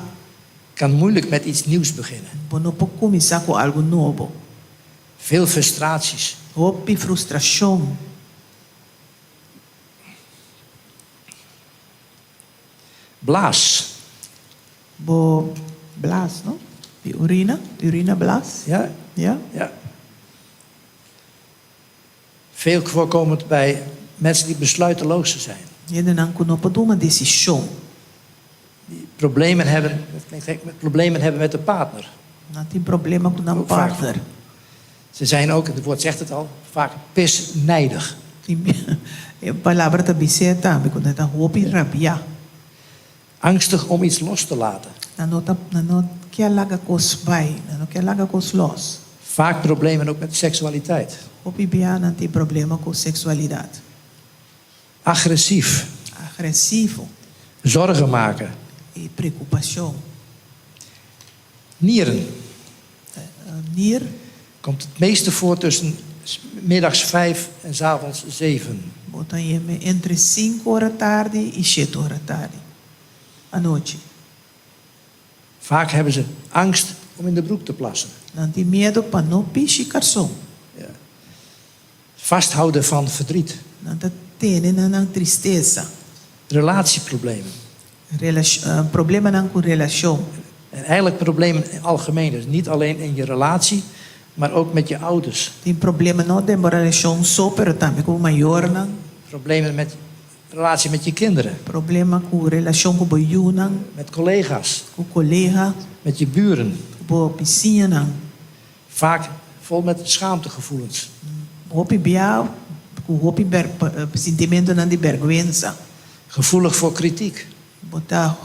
Kan moeilijk met iets nieuws beginnen. Bo no por kuminsá ku algu nobo. Veel frustraties. Hopi frustrashon. Blaas. Bo blaas, no? Di urina, urina blaas. Ja? Ja? Ja. Veel voorkomend bij mensen die besluiteloos zijn. Hendenan ku no por tuma desishon. Die problemen hebben, dat klinkt gek, met problemen hebben met de partner. Nan tin problema ku nan Ook vaak. partner. Ze zijn ook, het woord zegt het al, vaak pisnijdig. E palabra ta bis'é tambe ku nan ta hopi rabiá. Angstig om iets los te laten. Nan no ta nan no kier laga kos bai, nan no kier laga kos los. Vaak problemen ook met seksualiteit. Hopi bia nan tin problema ku seksualidat. Agressief. Agresivo. Zorgen maken. I preokupashon. Nieren. Nier. Komt het meeste voor tussen 's middags 5 en 's avonds 7. Bo ta yeme entre sinku ora tardi i shete ora tardi, anochi. Vaak hebben ze angst om in de broek te plassen. Nan tin miedu pa no pishi karson. Ja. Vasthouden van verdriet. Nan ta tene na nan tristesa. Relatieproblemen. Problemanan ku relashon. En eigenlijk problemen in het algemeen. Dus niet alleen in je relatie, maar ook met je ouders. Tin problema no den bo relashon so, pero tambe ku bo mayornan. Problemen met relatie met je kinderen. Problema ku relashon ku bo yunan. Met collega's. Ku kolega. Met je buren. Ku bo bisiñanan. Vaak vol met schaamtegevoelens. Hopi bia ku hopi sintimentonan di bergwensa. Gevoelig voor kritiek. Bo ta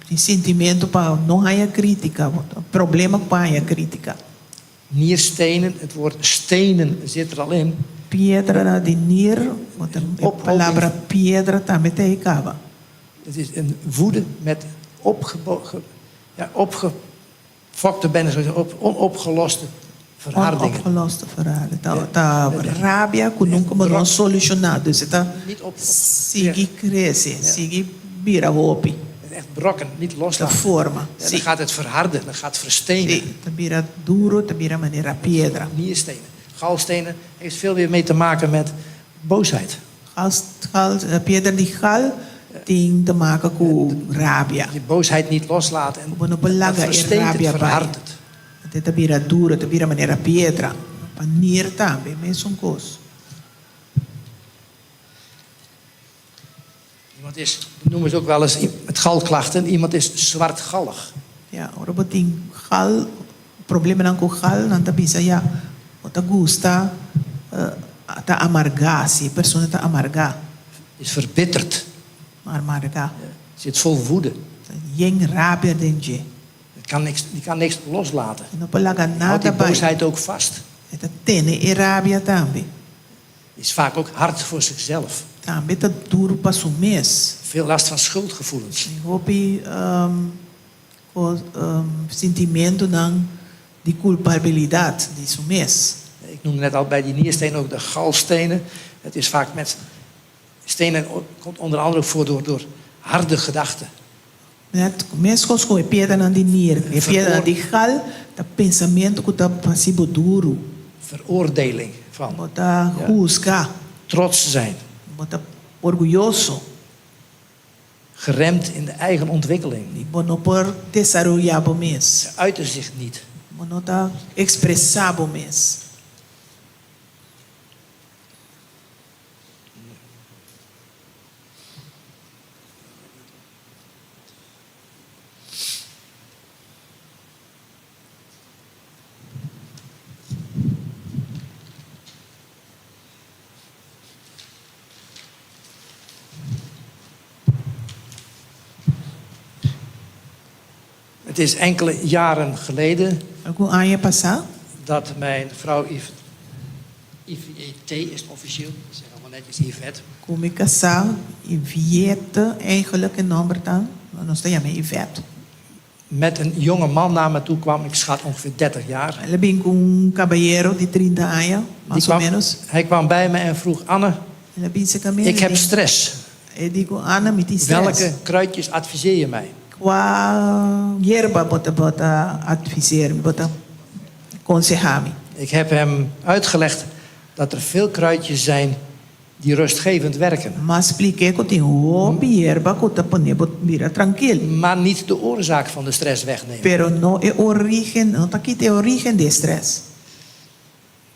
tin sintimentu pa no haña krítika, bo ta problema ku pa haña krítika. Nierstenen, het woord stenen zit er al in. Piedranan di nier, bo ta e palabra piedra tambe ta ei kaba. Het is een woede met opgebo-, Ja, opgefokte bijna zo op, onopgeloste verhardingen. Onopgeloste verhalen. Ta, ta rabia ku nunka bo no solushoná. Dus e ta Niet op, op, sigui krese, sigui bira hopi. Echt brokken, niet Ta loslaten. forma. Ja, dan Sí. gaat het verharden, dan gaat het verstenen. Sí, ta bira duro, ta bira manera piedra. Nierstenen. Galstenen heeft veel weer mee te maken met boosheid. Gal, gal, eh, piedra di gal tin te maken ku rabia. Je boosheid niet loslaten. En Bo no por dat laga e versteent het, rabia bai. verhardt het. E ta bira duro, ta bira manera piedra. Pa nier tambe, mesun kos. Iemand is, dat noemen ze ook wel eens met galklachten, iemand is zwartgallig. Ja, ora bo tin gal, problemanan ku gal, nan ta bisa ya, bo ta gusta ta amargá, si e persona ta amargá. Is verbitterd. Amargá. Zit vol woede. Ta yen rabia den dje. Het kan niks, die kan niks loslaten. E no por laga Houdt nada die bai. boosheid ook vast. E ta tene e rabia tambe. Is vaak ook hard voor zichzelf. Tambe ta duru pa su mes. Veel last van schuldgevoelens. Tin hopi sintimentunan di kulpabilidat di su mes. Ik noemde net al bij die nierstenen ook de galstenen. Het is vaak met stenen komt onder andere ook voor door, door harde gedachten. Net meskos ku e piedranan di nier, e piedranan di gal, ta pensamentu ku ta hasi bo duru. Veroordeling van. Bo ta husga. Trots zijn. Bo ta orguyoso. Geremd in de eigen ontwikkeling. I bo no por desaroyá bo mes. Ze uiten zich niet. Bo no ta ekspresá bo mes. Het is enkele jaren geleden. Algun aña pasá. Dat mijn vrouw Yves, IVET is het officieel, ik zeg allemaal netjes Yvette. Ku mi kasá, Yviette eigenlijk e nòmber ta, maar nos ta yam'é Yvette. Met een jonge man naar me toe kwam, ik schat ongeveer 30 jaar. El a bin ku un kabayero di trinta aña, mas o ménos. Hij kwam bij me en vroeg, Anne, El a bin serka mi, ik heb stress. E di ku Anne, mi tin stress. Welke kruidjes adviseer je mij? Kua yerba bo ta bo ta adviseer mi, bo ta konsehá mi? Ik heb hem uitgelegd dat er veel kruidjes zijn die rustgevend werken. M'a splik'é ku tin hopi yerba ku ta pone bo bira trankil. Maar niet de oorzaak van de stress wegnemen. Pero no e orígen, no ta kita e orígen di e stress.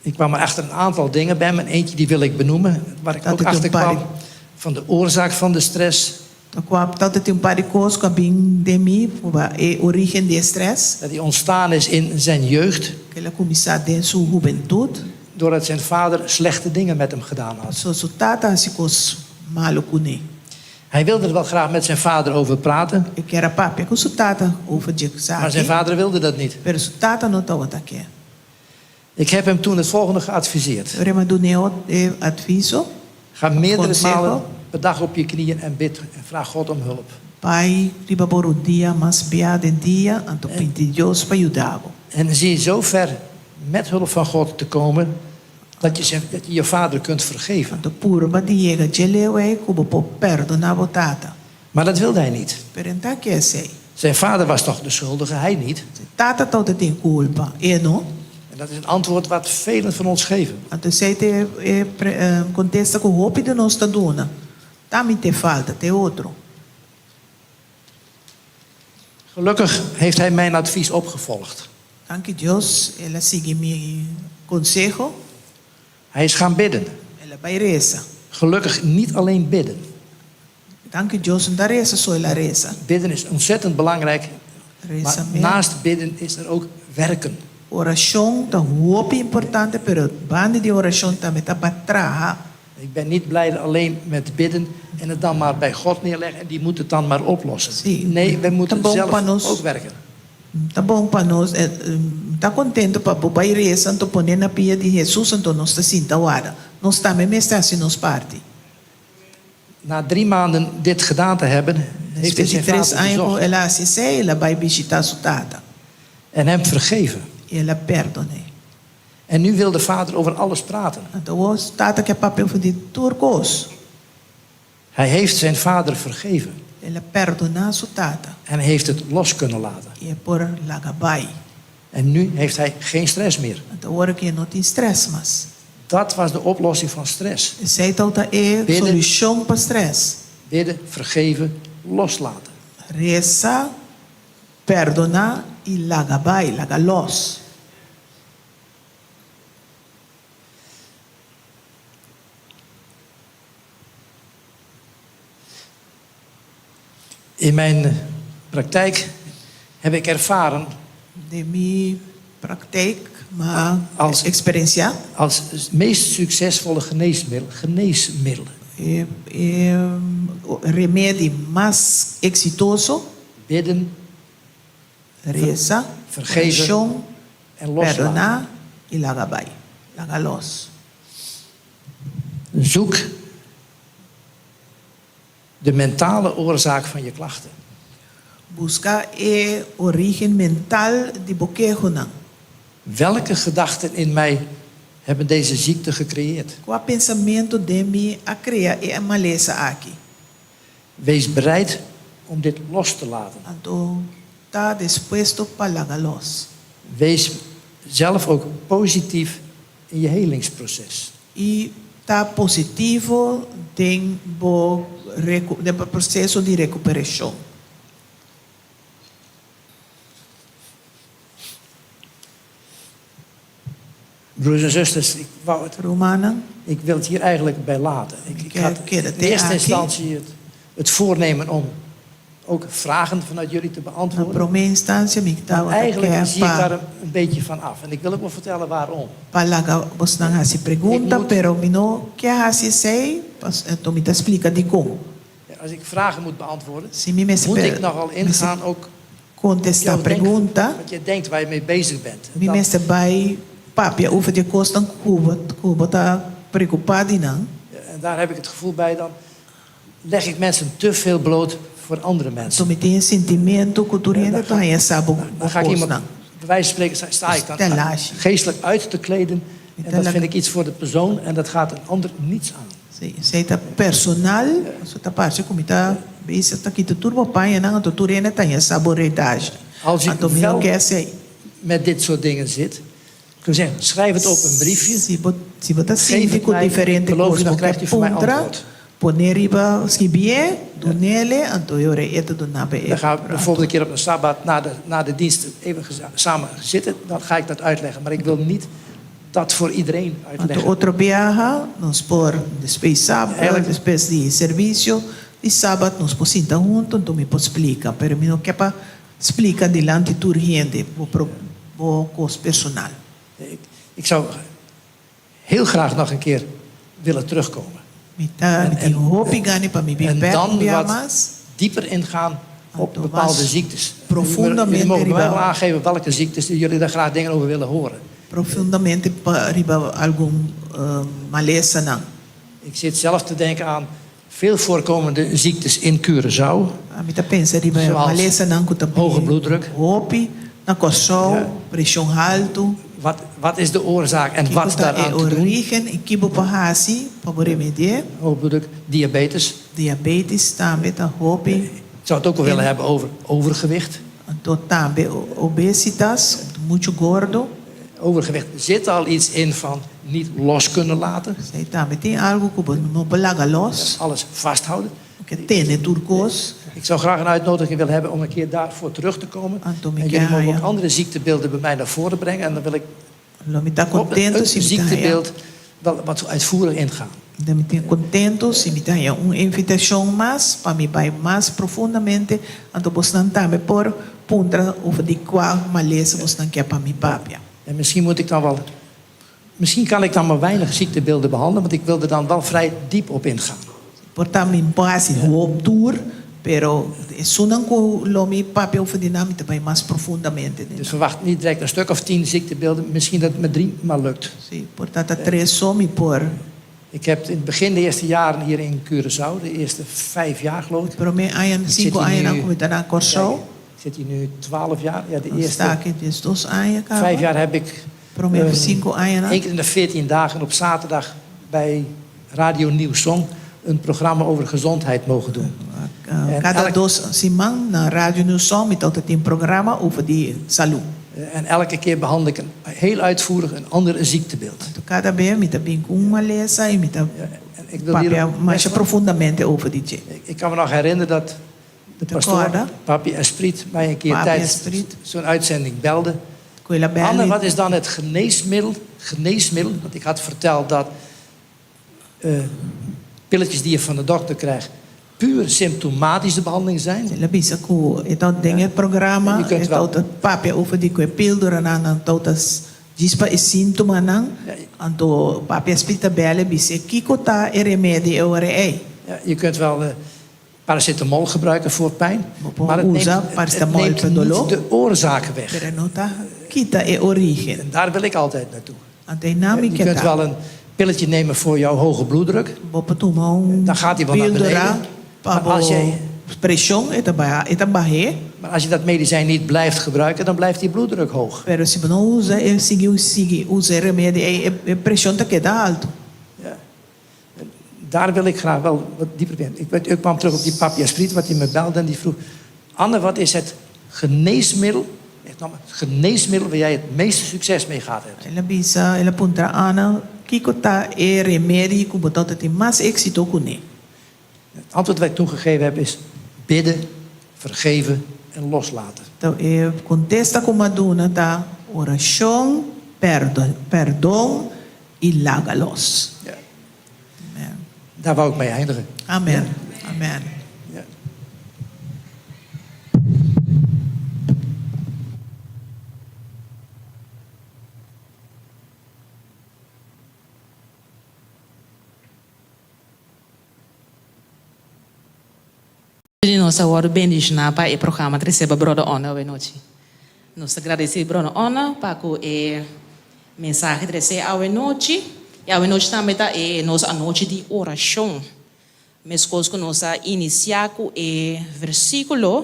Ik kwam er achter een aantal dingen bij me. En eentje die wil ik benoemen, waar ik Dat ook ik een achter paar kwam van de oorzaak van de stress. Ta kua ta tin un par di kos ku a bin den mi pa e orígen di e stress. Dat die ontstaan is in zijn jeugd. Ku el a kuminsá den su hubentut. Doordat zijn vader slechte dingen met hem gedaan had. Pasobra su tata a hasi kos malu kuné. Hij wilde er wel graag met zijn vader over praten. E kier a papia ku su tata over dje Maar zijn esaki. vader wilde dat niet. Pero su tata no tabata ke. Ik heb hem toen het volgende geadviseerd. Ora mi a dun'é e adviso. Ga meerdere Conseho. malen per dag op je knieën en bid en vraag God om hulp. Bai riba bo rudia mas bia den dia, anto pinti Dios pa yuda bo. En zie zo ver met hulp van God te komen dat je, zijn, dat je je vader kunt vergeven. Anto purba di yega dje leu ei ku bo por perdona bo tata. Maar dat wilde hij niet. Pero e n ta ke esei. Zijn vader was toch de schuldige, hij niet. Se tata tabata tin kulpa, e no. En dat is een antwoord wat velen van ons geven. Anto esei ta e kontesta ku hopi di nos ta duna. Ta mi te falta, te otro. Gelukkig heeft hij mijn advies opgevolgd. Danki Dios, el a sigui mi konseho. Hij is gaan bidden. El a bai resa. Gelukkig niet alleen bidden. Danki Dios, no ta resa so el a resa. Bidden is ontzettend belangrijk. Resa Maar mes. naast bidden is er ook werken. Orashon ta hopi importante, pero banda di orashon tambe ta pa traha. Ik ben niet blij alleen met bidden en het dan maar bij God neerleggen en die moet het dan maar oplossen. Sí. Nee, we moeten Ta bon zelf pa nos. ook werken. Ta bon pa nos, ta contento pa bo bai reza anto pone na pia di Hesus anto nos ta sinta warda. Nos tambe mester haci nos parti. Na drie maanden dit gedaan te hebben, Heeft hij Despues di zijn tres vader aña ku bezocht el a hasi esei, el a bai bishitá su tata en hem vergeven. i el a pèrdon'é. En nu wil de vader over alles praten. Anto awor su tata ke papia over di tur kos. Hij heeft zijn vader vergeven El a pèrdoná su tata en heeft het los kunnen laten. i e por laga bai. En nu heeft hij geen stress meer. Anto awor ku e no tin strès mas. Dat was de oplossing van stress. Esei tabata e Bidden. solushon pa strès. Bidden, vergeven, loslaten. Resa, pèrdoná i laga bai, laga lòs. In mijn praktijk heb ik ervaren Den mi praktijk mi a Als- eksperensiá als meest succesvolle geneesmiddel, geneesmiddel e e remedi mas eksitoso, bidden, resa, Vergeven orashon, en loslaten. perdoná i laga bai, laga lòs. Zoek de mentale oorzaak van je klachten. Buska e orígen mental di bo kehonan. Welke gedachten in mij hebben deze ziekte gecreëerd? Kua pensamentu den mi a krea e malesa aki? Wees bereid om dit los te laten. Anto ta dispuesto pa laga los. Wees zelf ook positief in je helingsproces. I ta positivo den bo den bo proseso di rekuperashon. Broers en zusters, ik wou het, Rumannan, ik wil het hier eigenlijk bij laten. Ik, ik had Keda in te eerste aki. instantie het, het voornemen om ook vragen vanuit jullie te Na beantwoorden. promé instansia mi Maar tabata eigenlijk ke zie ik pa daar een, een beetje van af. En ik wil ook wel vertellen waarom. pa laga bosnan hasi pregunta, Ik moet- pero mi no ke hasi esei, pas enton mi ta splika dikon. Ja, Als ik vragen moet beantwoorden, Si mi mester moet per- ik nogal mester ingaan ook op kontestá jouw denk- pregunta, wat je denkt waar je mee bezig bent. En mi dan- mester bai papia over di e kosnan ku bo ku bo ta preokupá di nan. En daar heb ik het gevoel bij, dan leg ik mensen te veel bloot voor andere mensen. So mi tin e sintimentu ku tur hende ta haña sa bo Dan ga ik iemand, kosnan. bij wijze van spreken, sta ik dan Stellage. geestelijk uit te kleden. En dat Tela- vind ik iets voor de persoon en dat gaat een ander niets aan. Sí, esei ta personal, so ta parse ku mi ta bisa ta kita tur bo pañanan, anto tur hende ta haña sa bo redage. Als je Anto mi no wel ke esei. met dit soort dingen zit, kun je zeggen, schrijf het op een briefje. Si bo, si bo ta Geef sinti het ku mij, diferente beloof kos u, dan bo ke krijgt u van mij puntra, antwoord. pone riba skibié, dunele, anto e ora e ta duna bo e Dan gaan we bijvoorbeeld een keer op een sabbat na de, na de dienst even geza- samen zitten. Dan ga ik dat uitleggen. Maar ik wil niet dat voor iedereen Anto uitleggen. otro biaha nos por despues sabbat, Eigenlijk- despues di servisio di sabbat nos por sinta hunto, anto mi por splika, pero mi no ke pa splika dilanti tur hende bo pro bo kos personal. Ik, ik zou heel graag nog een keer willen terugkomen. Mi ta mi En- tin en- hopi gana pa mi bin En bek dan un bia wat mas. dieper ingaan op Anto bepaalde mas ziektes. profundamente Jullie mogen mij riba- wel aangeven welke ziektes jullie daar graag dingen over willen horen. Profundamente pa riba algun malesanan. Ik zit zelf te denken aan veel voorkomende ziektes in Curaçao. Ami ta pensa riba Zoals malesanan ku ta hoge bloeddruk. Hopi na Kòrsou, Ja. preshon haltu. Wat, wat is de oorzaak en Kiko wat ta daaraan e te doen? origen i ki bo por hasi pa bo remedi'é. Hoge bloeddruk, diabetes. Diabetes tambe ta hopi. Ik zou het ook wel willen hebben over overgewicht. Anto tambe obesitas, muchu gordo. Overgewicht zit al iets in van niet los kunnen laten. Esei tambe tin algu ku bo no por laga los. Alles vasthouden. Bo ke tene tur kos. Ik zou graag een uitnodiging willen hebben om een keer daarvoor terug te komen. Anto mi En jullie ke mogen ook haya. andere ziektebeelden bij mij naar voren brengen. En dan wil ik Lo mi ta op kontentu een si mi ta haya. ziektebeeld wel wat uitvoerig ingaan. Dan mi tin kontentu si mi ta haya un invitashon mas pa mi bai mas profundamente, anto bosnan tambe por puntra over di kua malesa bosnan ke pa mi papia. En misschien moet ik dan wel. Misschien kan ik dan maar weinig ziektebeelden behandelen, want ik wil er dan wel vrij diep op ingaan. Por ta mi por hasi hoop tur, pero esunnan ku lo mi papia over di nan mi ta bai mas profundamente den Dus nan. verwacht niet direct een stuk of tien ziektebeelden, misschien dat het met drie maar lukt. Sí, por ta ta tres so mi por. Ik heb in het begin de eerste jaren hier in Curaçao, de eerste vijf jaar geloof ik. Promé aña, Ik zit sinku hier añanan nu- ku mi ta na Kòrsou. Kijk, ik zit hier nu 12 jaar. Ja, de Dan eerste sta ik 12 aña kaba. vijf jaar heb ik Promé 5 añanan. één keer in de 14 dagen op zaterdag bij Radio Nieuw Song een programma over gezondheid mogen doen. En Kada elk- dos siman na Radio Nieuw Song mi tabata tin programa over di salú. En elke keer behandel ik een, heel uitvoerig een ander ziektebeeld. Anto kada be mi ta bin ku un malesa i mi ta En ik wil hier papia ook masha best wel- profundamente over di dje. Ik, ik kan me nog herinneren dat de Te pastoor, acorda? Papi Esprit, mij een keer Papi tijdens Esprit. zo'n uitzending belde. Ku el a bel Anne, mi. wat is dan het geneesmiddel? Geneesmiddel, want ik had verteld dat eh, pilletjes die je van de dokter krijgt puur symptomatische behandeling zijn. El a bisa ku e ta den e programa, Je kunt e wel- ta papia over di ku e píldoranan nan ta djis pa e síntomanan. Ja. Anto Papi Esprit a bel e bis'é kiko ta e remedi e ora ei. Ja, je kunt wel eh, paracetamol gebruiken voor pijn, Bo por maar het usa neemt, het paracetamol neemt pa doló. niet de oorzaak weg. Pero no ta kita e orígen. En daar wil ik altijd naartoe. Anto einan mi Je ke kunt ta. wel een pilletje nemen voor jouw hoge bloeddruk. Bo por tuma un Dan gaat hij wel naar píldora beneden. pa Maar als bo jij- preshon e ta baha, e ta bah'é. Maar als je dat medicijn niet blijft gebruiken, dan blijft die bloeddruk hoog. Pero si bo no usa e sigui sigui usa e remedi ei e e preshon ta keda altu. Ja. En Daar wil ik graag wel wat dieper op in. Ik, weet, ik kwam terug op die papi Esprit, wat hij me belde en die vroeg... Anne, wat is het geneesmiddel, echt nog maar, het geneesmiddel waar jij het meeste succes mee gehad hebt? El a bisa, el a puntra Ana, kiko ta e remedi ku bo ta tin mas éksito kuné? Het antwoord dat ik toen gegeven heb is bidden, vergeven en loslaten. Anto e kontesta ku mi a duna ta orashon, perdon, perdon i laga los. Ja. Amen. Daar wou ik mee eindigen. Amen. Amen. Ja. Di nos a wòrdu bendishoná pa e programa tresé pa Bròder Onne awe nochi. Nos ta gradesí Bròder Onne pa ku e mensahe tresé awe nochi. I awe nochi tambe ta e nos anochi di orashon. Meskos ku nos a inisiá ku e versíkulo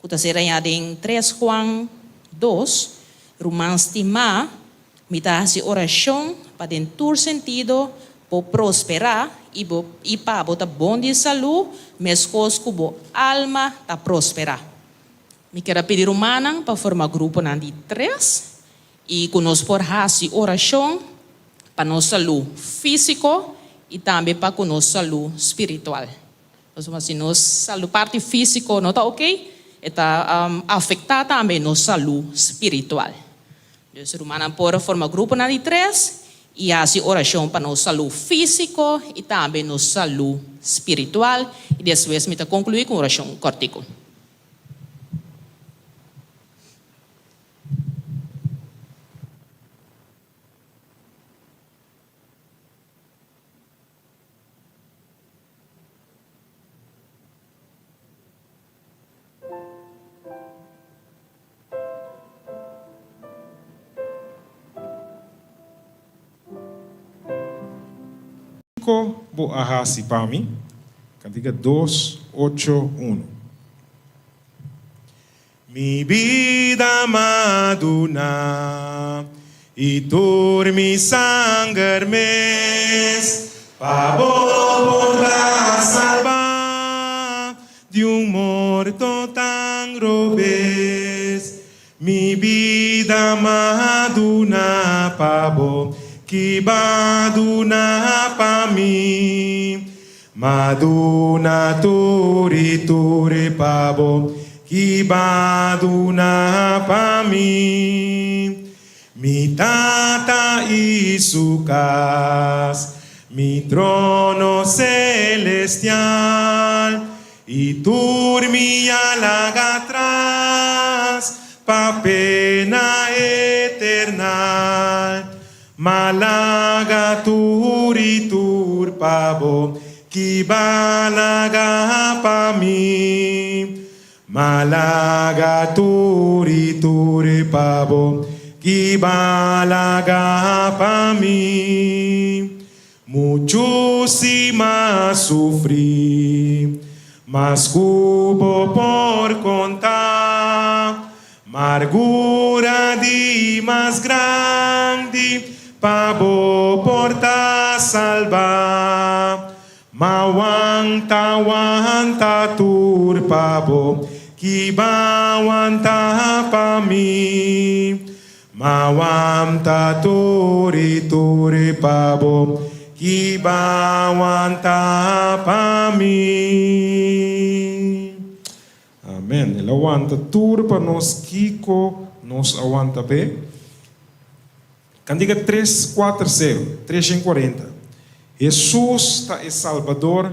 ku ta ser hañá den tres Juan dos, Ruman stimá, mi ta hasi orashon pa den tur sentido bo prosperá i bo i pa bo ta bon di salú meskos ku bo alma ta prosperá. Mi kier a pidi rumannan pa forma gruponan di tres i ku nos por hasi orashon pa nos salú físiko i tambe pa ku nos salú spiritual. Pasobra si nos salú parti físiko no ta oke, e ta afektá tambe nos salú spiritual. Dus rumannan por forma gruponan di tres i hasi orashon pa nos salú físiko i tambe nos salú spiritual i despues mi ta konkluí ku un orashon kòrtiku. Kiko bo a hasi pa mi? Kantika dos, ocho, unu. Mi bida m'a duna i tur mi sanger mes pa bo por ta salba di un morto tan robes. Mi bida m'a duna pa bo ki b'a duna pa mi. M'a duna tur i tur pa bo ki b'a duna pa mi. Mi tata i su kas, mi trono celestial, i tur mi a laga atras pa pena eternal. Ma laga tur i tur pa bo ki ba laga pa mi. Ma laga tur i tur pa bo ki ba laga pa mi. Muchu si m'a sufri, mas ku bo por konta. Margura di mas grandi pa bo por ta salbá. M'a wanta wanta tur pa bo ki b'a wanta pa mi. M'a wanta tur i tur pa bo ki b'a wanta pa mi. Amen. El a wanta tur pa nos kiko nos a wanta p'e. Kandiga tres kuater sero, 340. Hesus ta e Salbador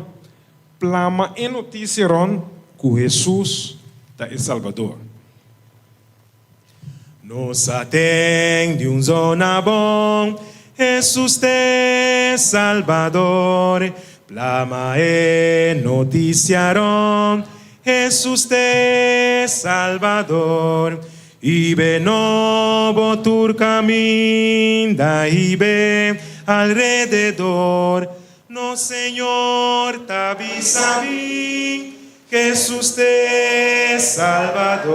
Plama e notisia rond ku Hesus ta e Salbador. Nos a ten di un zona bon, Hesus t'e Salbador. Plama e notisia rond, Hesus t'e Salbador. I be nobo tur kaminda, i be alrededor. Nos Señor ta bisa mi, Hesus t'e Salbador.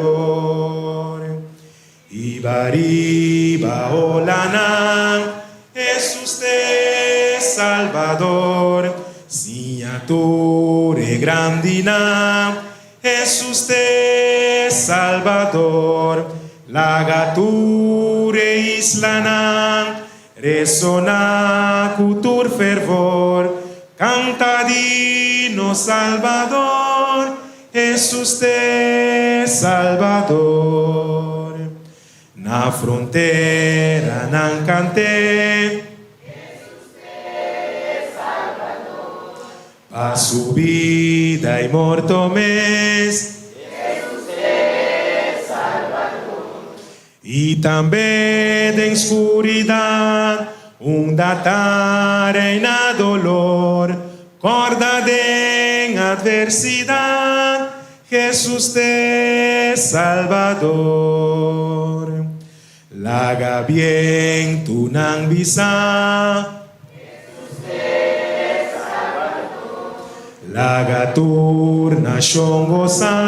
Hiba riba olanan, Hesus t'e Salbador. Siña tur e grandinan, Hesus t'e Salbador. Laga tur e islanan Resoná ku tur fervor, kanta di nos Salbador, Hesus t'e Salbador. Na fronteranan kant'é. Hesus t'e Salbador. Pa su bida i morto mes. Hesus t'e Salbador. I tambe den skuridat unda ta reina dolor, kòrda den atversidat, Hesus t'e Salbador. Laga bientunan bisa. Hesus t'e Salbador. Laga tur nashon gosa.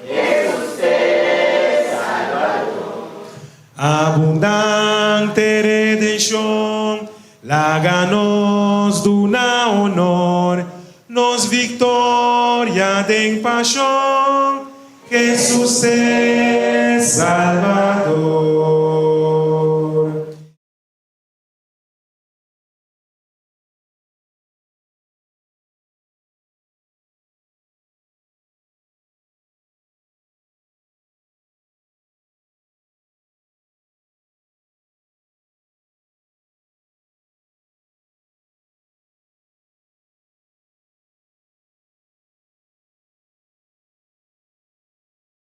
Hesus t'e Salbador. Abundante redenshon, laga nos duna honor, nos viktoria den pashon, Hesus t'e Salbador.